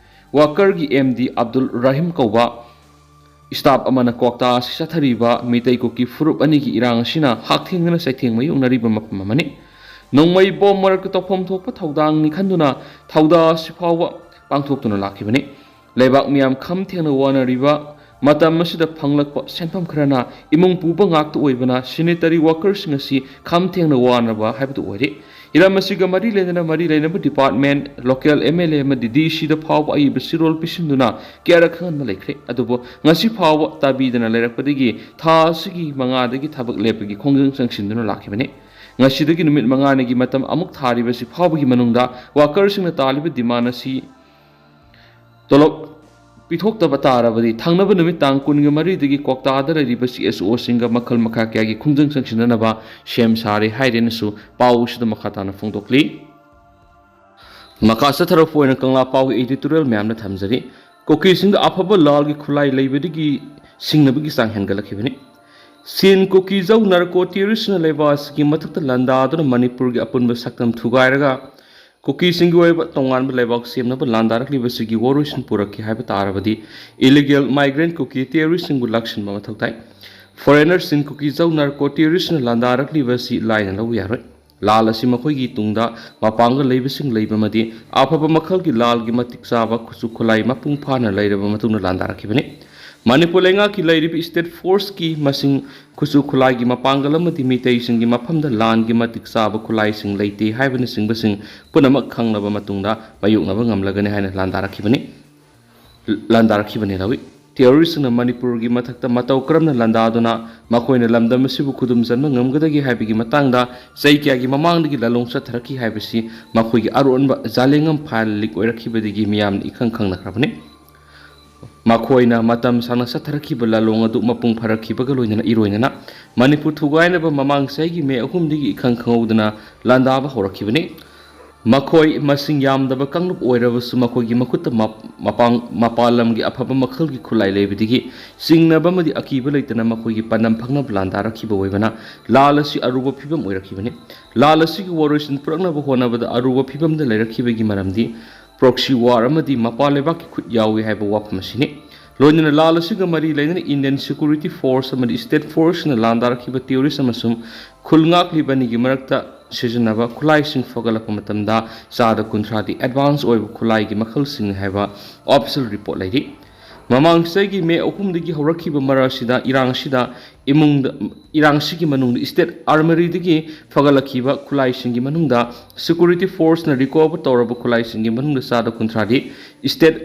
ꯋꯥꯀꯔꯒꯤ ꯑꯦꯝ ꯗꯤ ꯑꯕꯗꯨꯜ ꯔꯥꯍꯤꯝ ꯀꯧꯕ ꯁ꯭ꯇꯥꯐ ꯑꯃꯅ ꯀ꯭ꯋꯥꯛꯇꯥ ꯑꯁꯤ ꯆꯠꯊꯔꯤꯕ ꯃꯤꯇꯩ ꯀꯨꯀꯤ ꯐꯨꯔꯨꯞ ꯑꯅꯤꯒꯤ ꯏꯔꯥꯡ ꯑꯁꯤꯅ ꯍꯛꯊꯦꯡꯅꯅ ꯆꯩꯊꯦꯡ ꯃꯥꯌꯣꯛꯅꯔꯤꯕ ꯃꯐꯝ ꯑꯃꯅꯤ꯫ ꯅꯣꯡꯃꯩ ꯕꯣꯝ ꯃꯔꯛꯇ ꯇꯧꯐꯝ ꯊꯣꯛꯄ ꯊꯧꯗꯥꯡꯅꯤ ꯈꯟꯗꯨꯅ ꯊꯧꯗꯥ ꯑꯁꯤ ꯐꯥꯎꯕ ꯄꯥꯡꯊꯣꯛꯇꯨꯅ ꯂꯥꯛꯈꯤꯕꯅꯤ꯫ ꯂꯩꯕꯥꯛ ꯃꯤꯌꯥꯝ ꯈꯝ ꯊꯦꯡꯅ ꯋꯥꯅꯔꯤꯕ ꯃꯇꯝ ꯑꯁꯤꯗ ꯐꯪꯂꯛꯄ ꯁꯦꯟꯐꯝ ꯈꯔꯅ ꯏꯃꯨꯡ ꯄꯨꯕ ꯉꯥꯛꯇ ꯑꯣꯏꯕꯅ sanitary workerꯁꯤꯡ ꯑꯁꯤ ꯈꯝ ꯊꯦꯡꯅ ꯋꯥꯅꯕ ꯍꯥꯏꯕꯗꯨ ꯑꯣꯏꯔꯦ꯫ ꯍꯤꯔꯝ ꯑꯁꯤꯒ ꯃꯔꯤ ꯂꯩꯅꯅ ꯃꯔꯤ ꯂꯩꯅꯕ department, local MLA ꯑꯃꯗꯤ DCꯗ ꯐꯥꯎꯕ ꯑꯏꯕ ꯆꯦꯔꯣꯜ ꯄꯤꯁꯤꯟꯗꯨꯅ ꯀꯌꯥꯔꯛ ꯈꯪꯍꯟꯕ ꯂꯩꯈ꯭ꯔꯦ꯫ ꯑꯗꯨꯕꯨ ꯉꯁꯤ ꯐꯥꯎꯕ ꯇꯥꯕꯤꯗꯅ ꯂꯩꯔꯛꯄꯗꯒꯤ ꯊꯥ ꯑꯁꯤꯒꯤ ꯃꯉꯥꯗꯒꯤ ꯊꯕꯛ ꯂꯦꯞꯄꯒꯤ ꯈꯣꯡꯖꯪ ꯆꯪꯁꯤꯟꯗꯨꯅ ꯂꯥꯛꯈꯤꯕꯅꯤ꯫ ꯉꯁꯤꯗꯒꯤ ꯅꯨꯃꯤꯠ ꯃꯉꯥꯅꯤꯒꯤ ꯃꯇꯝ ꯑꯃꯨꯛ ꯊꯥꯔꯤꯕꯁꯤ ꯐꯥꯎꯕꯒꯤ ꯃꯅꯨꯡꯗ workerꯁꯤꯡꯅ ꯇꯥꯜꯂꯤꯕ demand ꯑꯁꯤ ꯇꯣꯂꯣꯞ ꯄꯤꯊꯣꯛꯇꯕ ꯇꯥꯔꯕꯗꯤ ꯊꯪꯅꯕ ꯅꯨꯃꯤꯠ ꯇꯥꯡ ꯀꯨꯟꯒ ꯃꯔꯤꯗꯒꯤ ꯀ꯭ꯋꯥꯛꯇꯥꯗ ꯂꯩꯔꯤꯕ CSOꯁꯤꯡꯒ ꯃꯈꯜ ꯃꯈꯥ ꯀꯌꯥꯒꯤ ꯈꯣꯡꯖꯪ ꯆꯪꯁꯤꯟꯅꯅꯕ ꯁꯦꯝ ꯁꯥꯔꯦ ꯍꯥꯏꯔꯦꯅꯁꯨ ꯄꯥꯎ ꯑꯁꯤꯗ ꯃꯈꯥ ꯇꯥꯅ ꯐꯣꯡꯗꯣꯛꯂꯤ꯫ ꯃꯈꯥ ꯆꯠꯊꯔꯛꯄ ꯑꯣꯏꯅ ꯀꯪꯂꯥ ꯄꯥꯎꯒꯤ editorial ꯃꯌꯥꯝꯅ ꯊꯝꯖꯔꯤ꯫ ꯀꯨꯀꯤꯁꯤꯡꯗ ꯑꯐꯕ ꯂꯥꯜꯒꯤ ꯈꯨꯠꯂꯥꯏ ꯂꯩꯕꯗꯒꯤ ꯁꯤꯡꯅꯕꯒꯤ ꯆꯥꯡ ꯍꯦꯟꯒꯠꯂꯛꯈꯤꯕꯅꯤ꯫ ꯁꯤꯟ ꯀꯨꯀꯤ ꯖꯧ ꯅꯥꯔꯀꯣ ꯇꯦꯔꯣꯔꯤꯁꯅ ꯂꯩꯕꯥꯛ ꯑꯁꯤꯒꯤ ꯃꯊꯛꯇ ꯂꯥꯟꯗꯥꯗꯨꯅ ꯃꯅꯤꯄꯨꯔꯒꯤ ꯑꯄꯨꯟꯕ ꯁꯛꯇꯝ ꯊꯨꯒꯥꯏꯔꯒ ꯀꯨꯀꯤꯁꯤꯡꯒꯤ ꯑꯣꯏꯕ ꯇꯣꯉꯥꯟꯕ ꯂꯩꯕꯥꯛ ꯁꯦꯝꯅꯕ ꯂꯥꯟꯗꯥꯔꯛꯂꯤꯕꯁꯤꯒꯤ ꯋꯥꯔꯣꯏꯁꯤꯟ ꯄꯨꯔꯛꯈꯤ ꯍꯥꯏꯕ ꯇꯥꯔꯕꯗꯤ, illegal migrant ꯀꯨꯀꯤ ꯇꯦꯔꯣꯔꯤꯁꯁꯤꯡꯕꯨ ꯂꯥꯛꯁꯤꯟꯕ ꯃꯊꯧ ꯇꯥꯏ꯫ Foreigner ꯁꯤꯟ ꯀꯨꯀꯤ ꯖꯧ ꯅꯥꯔꯀꯣ ꯇꯦꯔꯣꯔꯤꯁꯅ ꯂꯥꯟꯗꯥꯔꯛꯂꯤꯕ ꯑꯁꯤ ꯂꯥꯏꯅ ꯂꯧꯕ ꯌꯥꯔꯣꯏ꯫ ꯂꯥꯜ ꯑꯁꯤ ꯃꯈꯣꯏꯒꯤ ꯇꯨꯡꯗ ꯃꯄꯥꯡꯒꯜ ꯂꯩꯕꯁꯤꯡ ꯂꯩꯕ ꯑꯃꯗꯤ ꯑꯐꯕ ꯃꯈꯜꯒꯤ ꯂꯥꯜꯒꯤ ꯃꯇꯤꯛ ꯆꯥꯕ ꯈꯨꯠꯁꯨ ꯈꯨꯠꯂꯥꯏ ꯃꯄꯨꯡ ꯐꯥꯅ ꯂꯩꯔꯕ ꯃꯇꯨꯡꯗ ꯂꯥꯟꯗꯥꯔꯛꯈꯤꯕꯅꯤ꯫ ꯃꯅꯤꯄꯨꯔ ꯂꯩꯉꯥꯛꯀꯤ ꯂꯩꯔꯤꯕ state forceꯀꯤ ꯃꯁꯤꯡ, ꯈꯨꯠꯁꯨ ꯈꯨꯠꯂꯥꯏꯒꯤ ꯃꯄꯥꯡꯒꯜ ꯑꯃꯗꯤ ꯃꯤꯇꯩꯁꯤꯡꯒꯤ ꯃꯐꯝꯗ ꯂꯥꯟꯒꯤ ꯃꯇꯤꯛ ꯆꯥꯕ ꯈꯨꯠꯂꯥꯏꯁꯤꯡ ꯂꯩꯇꯦ ꯍꯥꯏꯕꯅꯆꯤꯡꯕꯁꯤꯡ ꯄꯨꯝꯅꯃꯛ ꯈꯪꯂꯕ ꯃꯇꯨꯡꯗ ꯃꯥꯌꯣꯛꯅꯕ ꯉꯝꯂꯒꯅꯤ ꯍꯥꯏꯅ ꯂꯥꯟꯗꯥꯔꯛꯈꯤꯕꯅꯤ꯫ ꯂꯥꯟꯗꯥꯔꯛꯈꯤꯕꯅꯤ ꯂꯧꯏ꯫ Terroristꯁꯤꯡꯅ ꯃꯅꯤꯄꯨꯔꯒꯤ ꯃꯊꯛꯇ ꯃꯇꯧ ꯀꯔꯝꯅ ꯂꯥꯟꯗꯥꯗꯨꯅ ꯃꯈꯣꯏꯅ ꯂꯝꯗꯝ ꯑꯁꯤꯕꯨ ꯈꯨꯗꯨꯝ ꯆꯟꯕ ꯉꯝꯒꯗꯒꯦ ꯍꯥꯏꯕꯒꯤ ꯃꯇꯥꯡꯗ ꯆꯍꯤ ꯀꯌꯥꯒꯤ ꯃꯃꯥꯡꯗꯒꯤ ꯂꯥꯂꯣꯡ ꯆꯠꯊꯔꯛꯈꯤ ꯍꯥꯏꯕꯁꯤ ꯃꯈꯣꯏꯒꯤ ꯑꯔꯣꯟꯕ ꯖꯥꯂꯦꯡꯉꯝ file leak ꯑꯣꯏꯔꯛꯈꯤꯕꯗꯒꯤ ꯃꯤꯌꯥꯝꯅ ꯏꯈꯪ ꯈꯪꯅꯈ꯭ꯔꯕꯅꯤ꯫ ꯃꯈꯣꯏꯅ ꯃꯇꯝ ꯁꯥꯡꯅ ꯆꯠꯊꯔꯛꯈꯤꯕ ꯂꯥꯂꯣꯡ ꯑꯗꯨ ꯃꯄꯨꯡ ꯐꯥꯔꯛꯈꯤꯕꯒ ꯂꯣꯏꯅꯅ, ꯏꯔꯣꯏꯅꯅ ꯃꯅꯤꯄꯨꯔ ꯊꯨꯒꯥꯏꯅꯕ ꯃꯃꯥꯡ ꯆꯍꯤꯒꯤ ꯃꯦ ꯑꯍꯨꯝꯗꯒꯤ ꯏꯈꯪ ꯈꯪꯍꯧꯗꯅ ꯂꯥꯟꯗꯥꯕ ꯍꯧꯔꯛꯈꯤꯕꯅꯤ꯫ ꯃꯈꯣꯏ ꯃꯁꯤꯡ ꯌꯥꯝꯗꯕ ꯀꯥꯡꯂꯨꯞ ꯑꯣꯏꯔꯕꯁꯨ ꯃꯈꯣꯏꯒꯤ ꯃꯈꯨꯠꯇ ꯃ-, ꯃꯄꯥꯡ-, ꯃꯄꯥꯟ ꯂꯝꯒꯤ ꯑꯐꯕ ꯃꯈꯜꯒꯤ ꯈꯨꯠꯂꯥꯏ ꯂꯩꯕꯗꯒꯤ ꯆꯤꯡꯅꯕ ꯑꯃꯗꯤ ꯑꯀꯤꯕ ꯂꯩꯇꯅ ꯃꯈꯣꯏꯒꯤ ꯄꯥꯟꯗꯝ ꯐꯪꯅꯕ ꯂꯥꯟꯗꯥꯔꯛꯈꯤꯕ ꯑꯣꯏꯕꯅ ꯂꯥꯜ ꯑꯁꯤ ꯑꯔꯨꯕ ꯐꯤꯕꯝ ꯑꯣꯏꯔꯛꯈꯤꯕꯅꯤ꯫ ꯂꯥꯜ ꯑꯁꯤꯒꯤ ꯋꯥꯔꯣꯏꯁꯤꯟ ꯄꯨꯔꯛꯅꯕ ꯍꯣꯠꯅꯕꯗ ꯑꯔꯨꯕ ꯐꯤꯕꯝꯗ ꯂꯩꯔꯛꯈꯤꯕꯒꯤ ꯃꯔꯝꯗꯤ proxy war ꯑꯃꯗꯤ ꯃꯄꯥꯟ ꯂꯩꯕꯥꯛꯀꯤ ꯈꯨꯠ ꯌꯥꯎꯏ ꯍꯥꯏꯕ ꯋꯥꯐꯝ ꯑꯁꯤꯅꯤ꯫ ꯂꯣꯏꯅꯅ ꯂꯥꯜ ꯑꯁꯤꯒ ꯃꯔꯤ ꯂꯩꯅꯅ Indian security force ꯑꯃꯗꯤ state forceꯅ ꯂꯥꯟꯗꯥꯔꯛꯈꯤꯕ terrorist ꯑꯃꯁꯨꯡ ꯈꯨꯜ ꯉꯥꯛꯂꯤꯕ ꯑꯅꯤꯒꯤ ꯃꯔꯛꯇ ꯁꯤꯖꯤꯟꯅꯕ ꯈꯨꯠꯂꯥꯏꯁꯤꯡ ꯐꯒꯠꯂꯛꯄ ꯃꯇꯝꯗ ꯆꯥꯗ ꯀꯨꯟꯊ꯭ꯔꯥꯗꯤ advance ꯑꯣꯏꯕ ꯈꯨꯠꯂꯥꯏꯒꯤ ꯃꯈꯜꯁꯤꯡꯅꯤ ꯍꯥꯏꯕ official report ꯂꯩꯔꯤ꯫ ꯃꯃꯥꯡ ꯆꯍꯤꯒꯤ ꯃꯦ ꯑꯍꯨꯝꯗꯒꯤ ꯍꯧꯔꯛꯈꯤꯕ ꯃꯔꯛ ꯑꯁꯤꯗ ꯏꯔꯥꯡ ꯑꯁꯤꯗ ꯏꯃꯨꯡꯗ, ꯏꯔꯥꯡ ꯑꯁꯤꯒꯤ ꯃꯅꯨꯡꯗ state armoryꯗꯒꯤ ꯐꯒꯠꯂꯛꯈꯤꯕ ꯈꯨꯠꯂꯥꯏꯁꯤꯡꯒꯤ ꯃꯅꯨꯡꯗ security forceꯅ recover ꯇꯧꯔꯕ ꯈꯨꯠꯂꯥꯏꯁꯤꯡꯒꯤ ꯃꯅꯨꯡꯗ ꯆꯥꯗ ꯀꯨꯟꯊ꯭ꯔꯥꯗꯤ state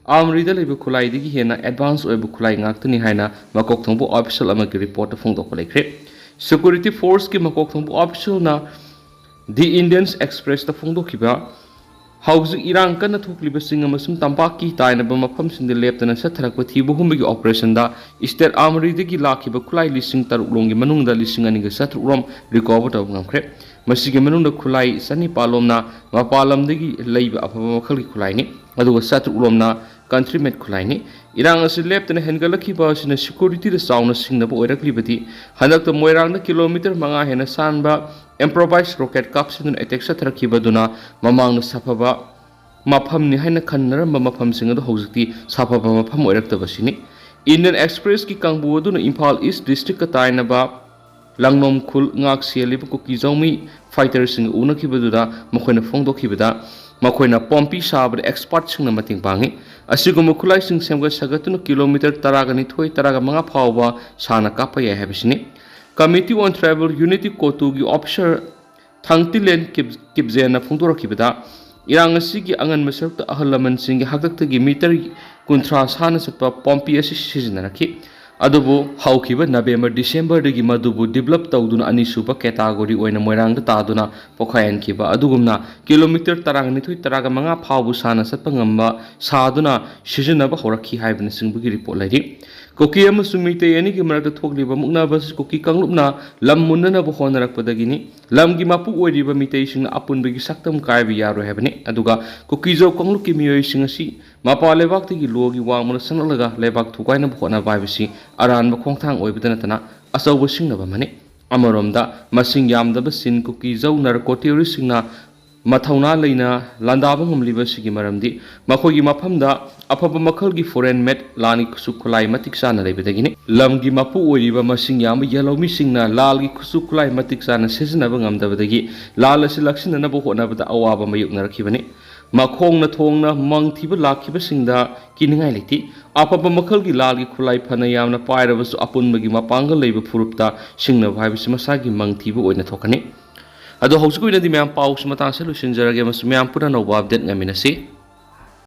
armoryꯗ ꯂꯩꯕ ꯈꯨꯠꯂꯥꯏꯗꯒꯤ ꯍꯦꯟꯅ advance ꯑꯣꯏꯕ ꯈꯨꯠꯂꯥꯏ ꯉꯥꯛꯇꯅꯤ ꯍꯥꯏꯅ ꯃꯀꯣꯛ ꯊꯣꯡꯕ official ꯑꯃꯒꯤ reportꯇ ꯐꯣꯡꯗꯣꯛꯄ ꯂꯩꯈ꯭ꯔꯦ꯫ Security forceꯀꯤ ꯃꯀꯣꯛ ꯊꯣꯡꯕ officialꯅ The Indian Expressꯇ ꯐꯣꯡꯗꯣꯛꯈꯤꯕ, ꯍꯧꯖꯤꯛ ꯏꯔꯥꯡ ꯀꯟꯅ ꯊꯣꯛꯂꯤꯕꯁꯤꯡ ꯑꯃꯁꯨꯡ ꯇꯝꯄꯥꯛꯀꯤ ꯇꯥꯏꯅꯕ ꯃꯐꯝꯁꯤꯡꯗ ꯂꯦꯞꯇꯅ ꯆꯠꯊꯔꯛꯄ ꯊꯤꯕ ꯍꯨꯝꯕꯒꯤ operationꯗ state armoryꯗꯒꯤ ꯂꯥꯛꯈꯤꯕ ꯈꯨꯠꯂꯥꯏ ꯂꯤꯁꯤꯡ ꯇꯔꯨꯛ ꯂꯣꯝꯒꯤ ꯃꯅꯨꯡꯗ ꯂꯤꯁꯤꯡ ꯑꯅꯤꯒ ꯆꯥꯇ꯭ꯔꯨꯛ ꯂꯣꯝ recover ꯇꯧꯕ ꯉꯝꯈ꯭ꯔꯦ꯫ ꯃꯁꯤꯒꯤ ꯃꯅꯨꯡꯗ ꯈꯨꯠꯂꯥꯏ ꯆꯅꯤꯄꯥꯜ ꯂꯣꯝꯅ ꯃꯄꯥꯟ ꯂꯝꯗꯒꯤ ꯂꯩꯕ ꯑꯐꯕ ꯃꯈꯜꯒꯤ ꯈꯨꯠꯂꯥꯏꯅꯤ, ꯑꯗꯨꯒ ꯆꯥꯇ꯭ꯔꯨꯛ ꯂꯣꯝꯅ country made ꯈꯨꯠꯂꯥꯏꯅꯤ꯫ ꯏꯔꯥꯡ ꯑꯁꯤ ꯂꯦꯞꯇꯅ ꯍꯦꯟꯒꯠꯂꯛꯈꯤꯕ ꯑꯁꯤꯅ securityꯗ ꯆꯥꯎꯅ ꯁꯤꯡꯅꯕ ꯑꯣꯏꯔꯛꯂꯤꯕꯗꯤ ꯍꯟꯗꯛꯇ ꯃꯣꯏꯔꯥꯡꯗ kilometre ꯃꯉꯥ ꯍꯦꯟꯅ ꯁꯥꯟꯕ improvised rocket ꯀꯥꯞꯁꯤꯟꯗꯨꯅ attack ꯆꯠꯊꯔꯛꯈꯤꯕꯗꯨꯅ ꯃꯃꯥꯡꯗ ꯁꯥꯐꯕ ꯃꯐꯝꯅꯤ ꯍꯥꯏꯅ ꯈꯟꯅꯔꯝꯕ ꯃꯐꯝꯁꯤꯡ ꯑꯗꯨ ꯍꯧꯖꯤꯛꯇꯤ ꯁꯥꯐꯕ ꯃꯐꯝ ꯑꯣꯏꯔꯛꯇꯕꯁꯤꯅꯤ꯫ Indian Expressꯀꯤ ꯀꯥꯡꯕꯨ ꯑꯗꯨꯅ ꯏꯝꯐꯥꯜ East districtꯀ ꯇꯥꯏꯅꯕ ꯂꯥꯡꯂꯣꯝ ꯈꯨꯜ ꯉꯥꯛ ꯁꯦꯜꯂꯤꯕ ꯀꯨꯀꯤ ꯖꯧꯃꯤ fighterꯁꯤꯡꯒ ꯎꯅꯈꯤꯕꯗꯨꯗ ꯃꯈꯣꯏꯅ ꯐꯣꯡꯗꯣꯛꯈꯤꯕꯗ, ꯃꯈꯣꯏꯅ ꯄꯣꯝꯄꯤ ꯁꯥꯕꯗ expertꯁꯤꯡꯅ ꯃꯇꯦꯡ ꯄꯥꯡꯉꯤ꯫ ꯑꯁꯤꯒꯨꯝꯕ ꯈꯨꯠꯂꯥꯏꯁꯤꯡ ꯁꯦꯝꯒꯠ ꯁꯥꯒꯠꯇꯨꯅ kilometre ꯇꯔꯥꯒ ꯅꯤꯊꯣꯏ, ꯇꯔꯥꯒ ꯃꯉꯥ ꯐꯥꯎꯕ ꯁꯥꯡꯅ ꯀꯥꯞꯄ ꯌꯥꯏ ꯍꯥꯏꯕꯁꯤꯅꯤ꯫ Committee on Tribal Unity, CoTUꯒꯤ officer ꯊꯥꯡꯇꯤꯂꯦꯟ ꯀꯤꯞ-, ꯀꯤꯞꯖꯦꯟꯅ ꯐꯣꯡꯗꯣꯔꯛꯈꯤꯕꯗ, ꯏꯔꯥꯡ ꯑꯁꯤꯒꯤ ꯑꯉꯟꯕ ꯁꯔꯨꯛꯇ ꯑꯍꯜ ꯂꯃꯟꯁꯤꯡꯒꯤ ꯍꯥꯛꯇꯛꯇꯒꯤ metre ꯀꯨꯟꯊ꯭ꯔꯥ ꯁꯥꯟꯅ ꯆꯠꯄ ꯄꯣꯝꯄꯤ ꯑꯁꯤ ꯁꯤꯖꯤꯟꯅꯔꯛꯈꯤ꯫ ꯑꯗꯨꯕꯨ ꯍꯧꯈꯤꯕ November Decemberꯗꯒꯤ ꯃꯗꯨꯕꯨ develop ꯇꯧꯗꯨꯅ ꯑꯅꯤꯁꯨꯕ category ꯑꯣꯏꯅ ꯃꯣꯏꯔꯥꯡꯗ ꯇꯥꯗꯨꯅ ꯄꯣꯈꯥꯏꯍꯟꯈꯤꯕ ꯑꯗꯨꯒꯨꯝꯅ kilometre ꯇꯔꯥꯅꯤꯊꯣꯏ, ꯇꯔꯥꯃꯉꯥ ꯐꯥꯎꯕ ꯁꯥꯟꯅ ꯆꯠꯄ ꯉꯝꯕ ꯁꯥꯗꯨꯅ ꯁꯤꯖꯤꯟꯅꯕ ꯍꯧꯔꯛꯈꯤ ꯍꯥꯏꯕꯅꯆꯤꯡꯕꯒꯤ report ꯂꯩꯔꯤ꯫ ꯀꯨꯀꯤ ꯑꯃꯁꯨꯡ ꯃꯤꯇꯩ ꯑꯅꯤꯒꯤ ꯃꯔꯛꯇ ꯊꯣꯛꯂꯤꯕ ꯃꯨꯛꯅꯕ ꯑꯁꯤ ꯀꯨꯀꯤ ꯀꯥꯡꯂꯨꯞꯅ ꯂꯝ ꯃꯨꯟꯅꯅꯕ ꯍꯣꯠꯅꯔꯛꯄꯗꯒꯤꯅꯤ꯫ ꯂꯝꯒꯤ ꯃꯄꯨ ꯑꯣꯏꯔꯤꯕ ꯃꯤꯇꯩꯁꯤꯡꯅ ꯑꯄꯨꯟꯕꯒꯤ ꯁꯛꯇꯝ ꯀꯥꯏꯕ ꯌꯥꯔꯣꯏ ꯍꯥꯏꯕꯅꯤ꯫ ꯑꯗꯨꯒ ꯀꯨꯀꯤꯖꯧ ꯀꯥꯡꯂꯨꯞꯀꯤ ꯃꯤꯑꯣꯏꯁꯤꯡ ꯑꯁꯤ ꯃꯄꯥꯟ ꯂꯩꯕꯥꯛꯇꯒꯤ ꯂꯣꯒꯤ ꯋꯥꯡꯃꯗ ꯆꯪꯂꯛꯂꯒ ꯂꯩꯕꯥꯛ ꯊꯨꯒꯥꯏꯅꯕ ꯍꯣꯠꯅꯕ ꯍꯥꯏꯕꯁꯤ ꯑꯔꯥꯟꯕ ꯈꯣꯡꯊꯥꯡ ꯑꯣꯏꯕꯗ ꯅꯠꯇꯅ ꯑꯆꯧꯕ ꯁꯤꯡꯅꯕ ꯑꯃꯅꯤ꯫ ꯑꯃꯔꯣꯝꯗ, ꯃꯁꯤꯡ ꯌꯥꯝꯗꯕ ꯆꯤꯟ ꯀꯨꯀꯤꯖꯧ narco terroristꯁꯤꯡꯅ ꯃꯊꯧꯅꯥ ꯂꯩꯅ ꯂꯥꯟꯗꯥꯕ ꯉꯝꯂꯤꯕ ꯑꯁꯤꯒꯤ ꯃꯔꯝꯗꯤ ꯃꯈꯣꯏꯒꯤ ꯃꯐꯝꯗ ꯑꯐꯕ ꯃꯈꯜꯒꯤ foreign made ꯂꯥꯟꯒꯤ ꯈꯨꯠꯁꯨ ꯈꯨꯠꯂꯥꯏ ꯃꯇꯤꯛ ꯆꯥꯅ ꯂꯩꯕꯗꯒꯤꯅꯤ꯫ ꯂꯝꯒꯤ ꯃꯄꯨ ꯑꯣꯏꯔꯤꯕ ꯃꯁꯤꯡ ꯌꯥꯝꯕ ꯌꯦꯜꯍꯧꯃꯤꯁꯤꯡꯅ ꯂꯥꯜꯒꯤ ꯈꯨꯠꯁꯨ ꯈꯨꯠꯂꯥꯏ ꯃꯇꯤꯛ ꯆꯥꯅ ꯁꯤꯖꯤꯟꯅꯕ ꯉꯝꯗꯕꯗꯒꯤ ꯂꯥꯜ ꯑꯁꯤ ꯂꯥꯛꯁꯤꯟꯅꯅꯕ ꯍꯣꯠꯅꯕꯗ ꯑꯋꯥꯕ ꯃꯥꯌꯣꯛꯅꯔꯛꯈꯤꯕꯅꯤ꯫ ꯃꯈꯣꯡꯅ ꯊꯣꯡꯅ ꯃꯪ ꯊꯤꯕ ꯂꯥꯛꯈꯤꯕꯁꯤꯡꯗ ꯀꯤꯅꯤꯡꯉꯥꯏ ꯂꯩꯇꯦ꯫ ꯑꯐꯕ ꯃꯈꯜꯒꯤ ꯂꯥꯜꯒꯤ ꯈꯨꯠꯂꯥꯏ ꯐꯅ ꯌꯥꯝꯅ ꯄꯥꯏꯔꯕꯁꯨ ꯑꯄꯨꯟꯕꯒꯤ ꯃꯄꯥꯡꯒꯜ ꯂꯩꯕ ꯐꯨꯔꯨꯞꯇ ꯁꯤꯡꯅꯕ ꯍꯥꯏꯕꯁꯤ ꯃꯁꯥꯒꯤ ꯃꯪ ꯊꯤꯕ ꯑꯣꯏꯅ ꯊꯣꯛꯀꯅꯤ꯫ ꯑꯗꯣ ꯍꯧꯖꯤꯛꯀꯤ ꯑꯣꯏꯅꯗꯤ ꯃꯌꯥꯝ ꯄꯥꯎꯁꯤ ꯃꯇꯥꯡꯁꯤꯗ ꯂꯣꯏꯁꯤꯟꯖꯔꯒꯦ ꯑꯃꯁꯨꯡ ꯃꯌꯥꯝ ꯄꯨꯟꯅ ꯑꯅꯧꯕ update ꯉꯥꯏꯃꯤꯟꯅꯁꯤ꯫